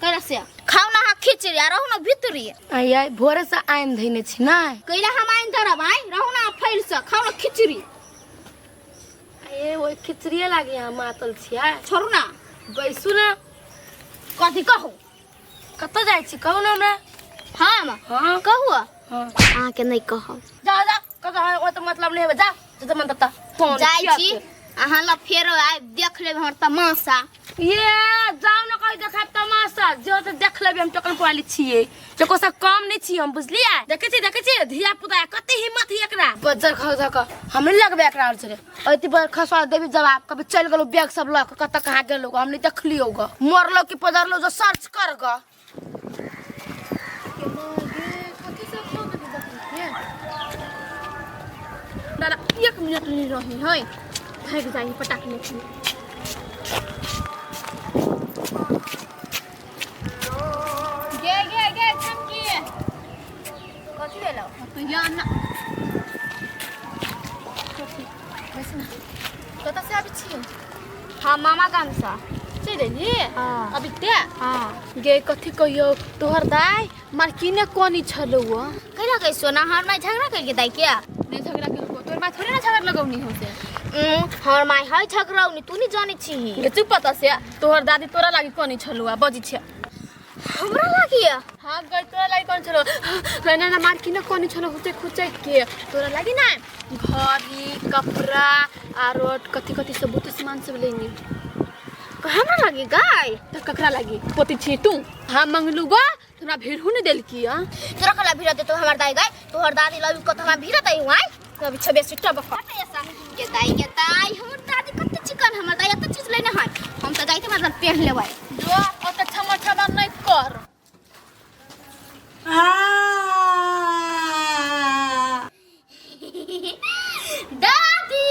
कैला से खाउ ना अहाँ खिचड़ी आ रहू ना भीतरी आइ भोरे से आनि धैने छी नहि कैला हम आनि धरब आइ रहू ना फैल से खाउ ना खिचड़ी ए ओहि खिचड़िए लागी अहाँ मातल छियै छोड़ू ना बैसू ना कथी कहू कतऽ जाइ छी कहू ना हमरा हम हाँ कहू हाँ अहाँके नहि कहब जा जा कतऽ है ओ तऽ मतलब नहि हेबै जा जतऽ मन ततऽ फोन जाइ छी अहाँ लग फेरो आबि देख लेब हमर तमाशा ये जाउ ना कहीं देखाब तमाशा सा जो तो देख लेबे हम टकन पाली छिए जको सा कम नहीं छी हम बुझलिए। देखै छी देखै छी धिया पुता कते हिम्मत है एकरा बज्जर खा धक हम नहीं लगबे एकरा और से ओति पर खसवा देबी जवाब कभी चल गेलो बैग सब ल के कत कहां गेलो हम नहीं देखलियो ग मरलो कि पदरलो जो सर्च कर ग। दादा एक मिनट नहीं रही है भाग जाई पटाख लेके। गे गे गे चमकी कथी भेलो तो या ना कतऽ से आबै छी? हाँ मामा गाम से चलि एली। हाँ। अभी ते गे कथी कहियो तोहर दाय मार किने कोनी छलौ। कैला गई सोना हमर माय झगड़ा कर के दाई क्या? नहीं झगड़ा केलको तोहर माय थोड़े ना झगड़ा लगौनी हो से। हमर माय है झगड़ौनी तू नहीं जानै छी। गे चुप पता से तोहर दादी तोरा लागी कोनी छलौ बजी छै हमरा लागी। हाँ गई तोरा लागी कोनी छलौ ना ना मार किने कोनी छलौ हुचे खुचे के तोरा लागी ना घड़ी कपड़ा आरो कथी कथी सब बहुत सामान सब लेनी। हमरा लागी गाय त ककरा लागी पोती छी तू? हम मंगलू गा हमरा भेड़ू ने देलकी। आ तोरा कला भीड़ दे तो हमर दाई गाय तोहर दादी लबी कत हमरा भीड़ दई हुआ कभी छबे सिट्टा बक ऐसा के दाई के दाई हमर दादी कत चिकन हमर दाई एत चीज लेने है हम त जाइते मतलब पेन लेबै जो ओत छमा छमा नहीं कर। आ दादी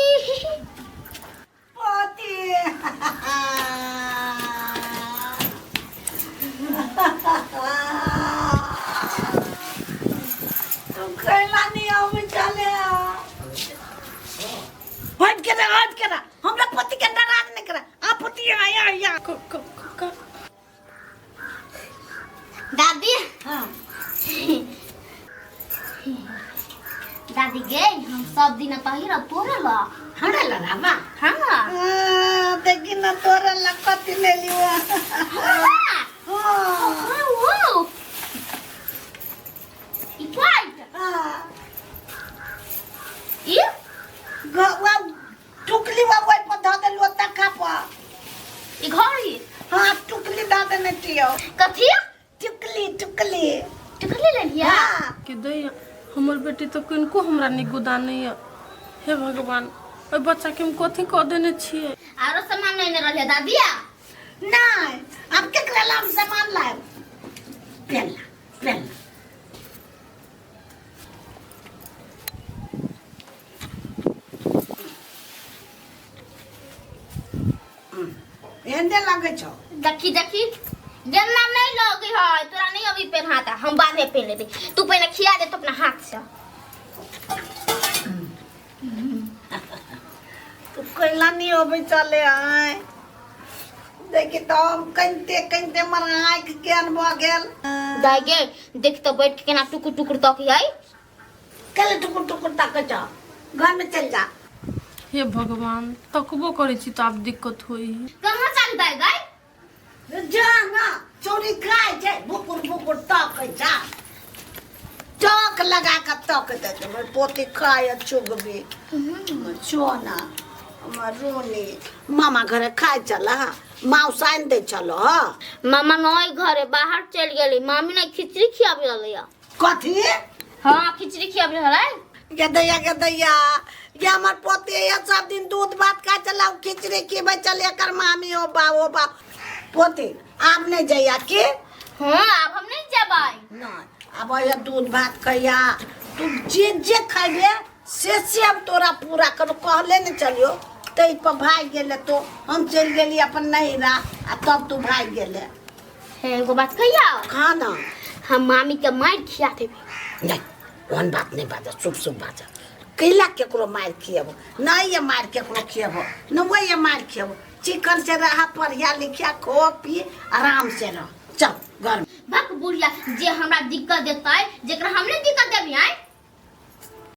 पोती तू कैला नहीं आवे चले हट के ना हट के ना हमरा पति के नाराज नहीं करा। आ पति आया आया दादी। हाँ दादी गे हम सब दिन पहिरब तोरा ला हमरा लड़ावा। हाँ देखी ना तोरा ला कथी ले लियो। हाँ वो ई फाइट हाँ ई वा टुकली वा ओइ पर धऽ देलु तक्का पर। ई घड़ी। हाँ टुकली धऽ देने छियौ। कथी? टुकली टुकली टुकली ले लिया। हाँ के दैया हमर बेटी तो किनको हमरा निक गुदा नहीं है। हे भगवान ओहि बच्चा के हम कथी कऽ देने छियै? आरो सामान नहीं रहले दादिया। नहीं अब केकरा ला हम सामान लाएब? पेन ला पेन ला। एहने लगै छौ। देखी देखी जेना नहीं लगे है तोरा नहीं अभी पहनाता हम बाद में पहन लेबे तू पहले खिया दे तो अपना हाथ से। तू कैला नहीं अबै चले आय देखी तो हम कनिते कनिते हमर आँखि केहन भऽ गेल। दाई गे देख तो बैठ के केना टुकुर टुकुर तकी है। कैला टुकुर टुकुर तकै छौ? घर में चल जा। हे भगवान तकबो करै छी तऽ आब दिक्कत होइ। कहाँ चल दाई गाय? जा ना चोरी खाय छै भुकुर भुकुर तकै जा टक लगा के तक दे हमर पोती खाय चुगबी हमर सोना हमर रोनी मामा घरे खाय चल। हाँ माउस आनि दै छल। हाँ मामा नहीं घरे बाहर चल गेली मामी ने खिचड़ी खियाबे रहलै। कथी? हाँ खिचड़ी खियाबे रहलै। गदैया गदैया ये हमर पोती ये सब दिन दूध भात खाय चला खिचड़ी खिबै चल एकर मामी हो बा ओ बा। पोती आब नहीं जइया की? हाँ आब हम नहीं जेबै। नहीं अब ये दूध भात खैया तू जे जे खैबे से अब तोरा पूरा करू कहले नहीं चलियो तै पर भागि गेले तो हम चलि गेली अपन नैहरा आ तब तू भागि गेले। हे एगो बात कहिया? हाँ ना हम मामी के मारि खिया देबै। नहीं ओहन बात नहीं बाजा शुभ शुभ बाजा। कैला केकरो मारि खियेबो नहीं ये मारि केकरो खियेबो न वो ये मारि खियेबो। चिकन से रहा पढ़िया लिखिया खो पी आराम से रह चल घर में। भक बुढ़िया जे हमरा दिक्कत देतै जेकरा हमने दिक्कत देबी आय।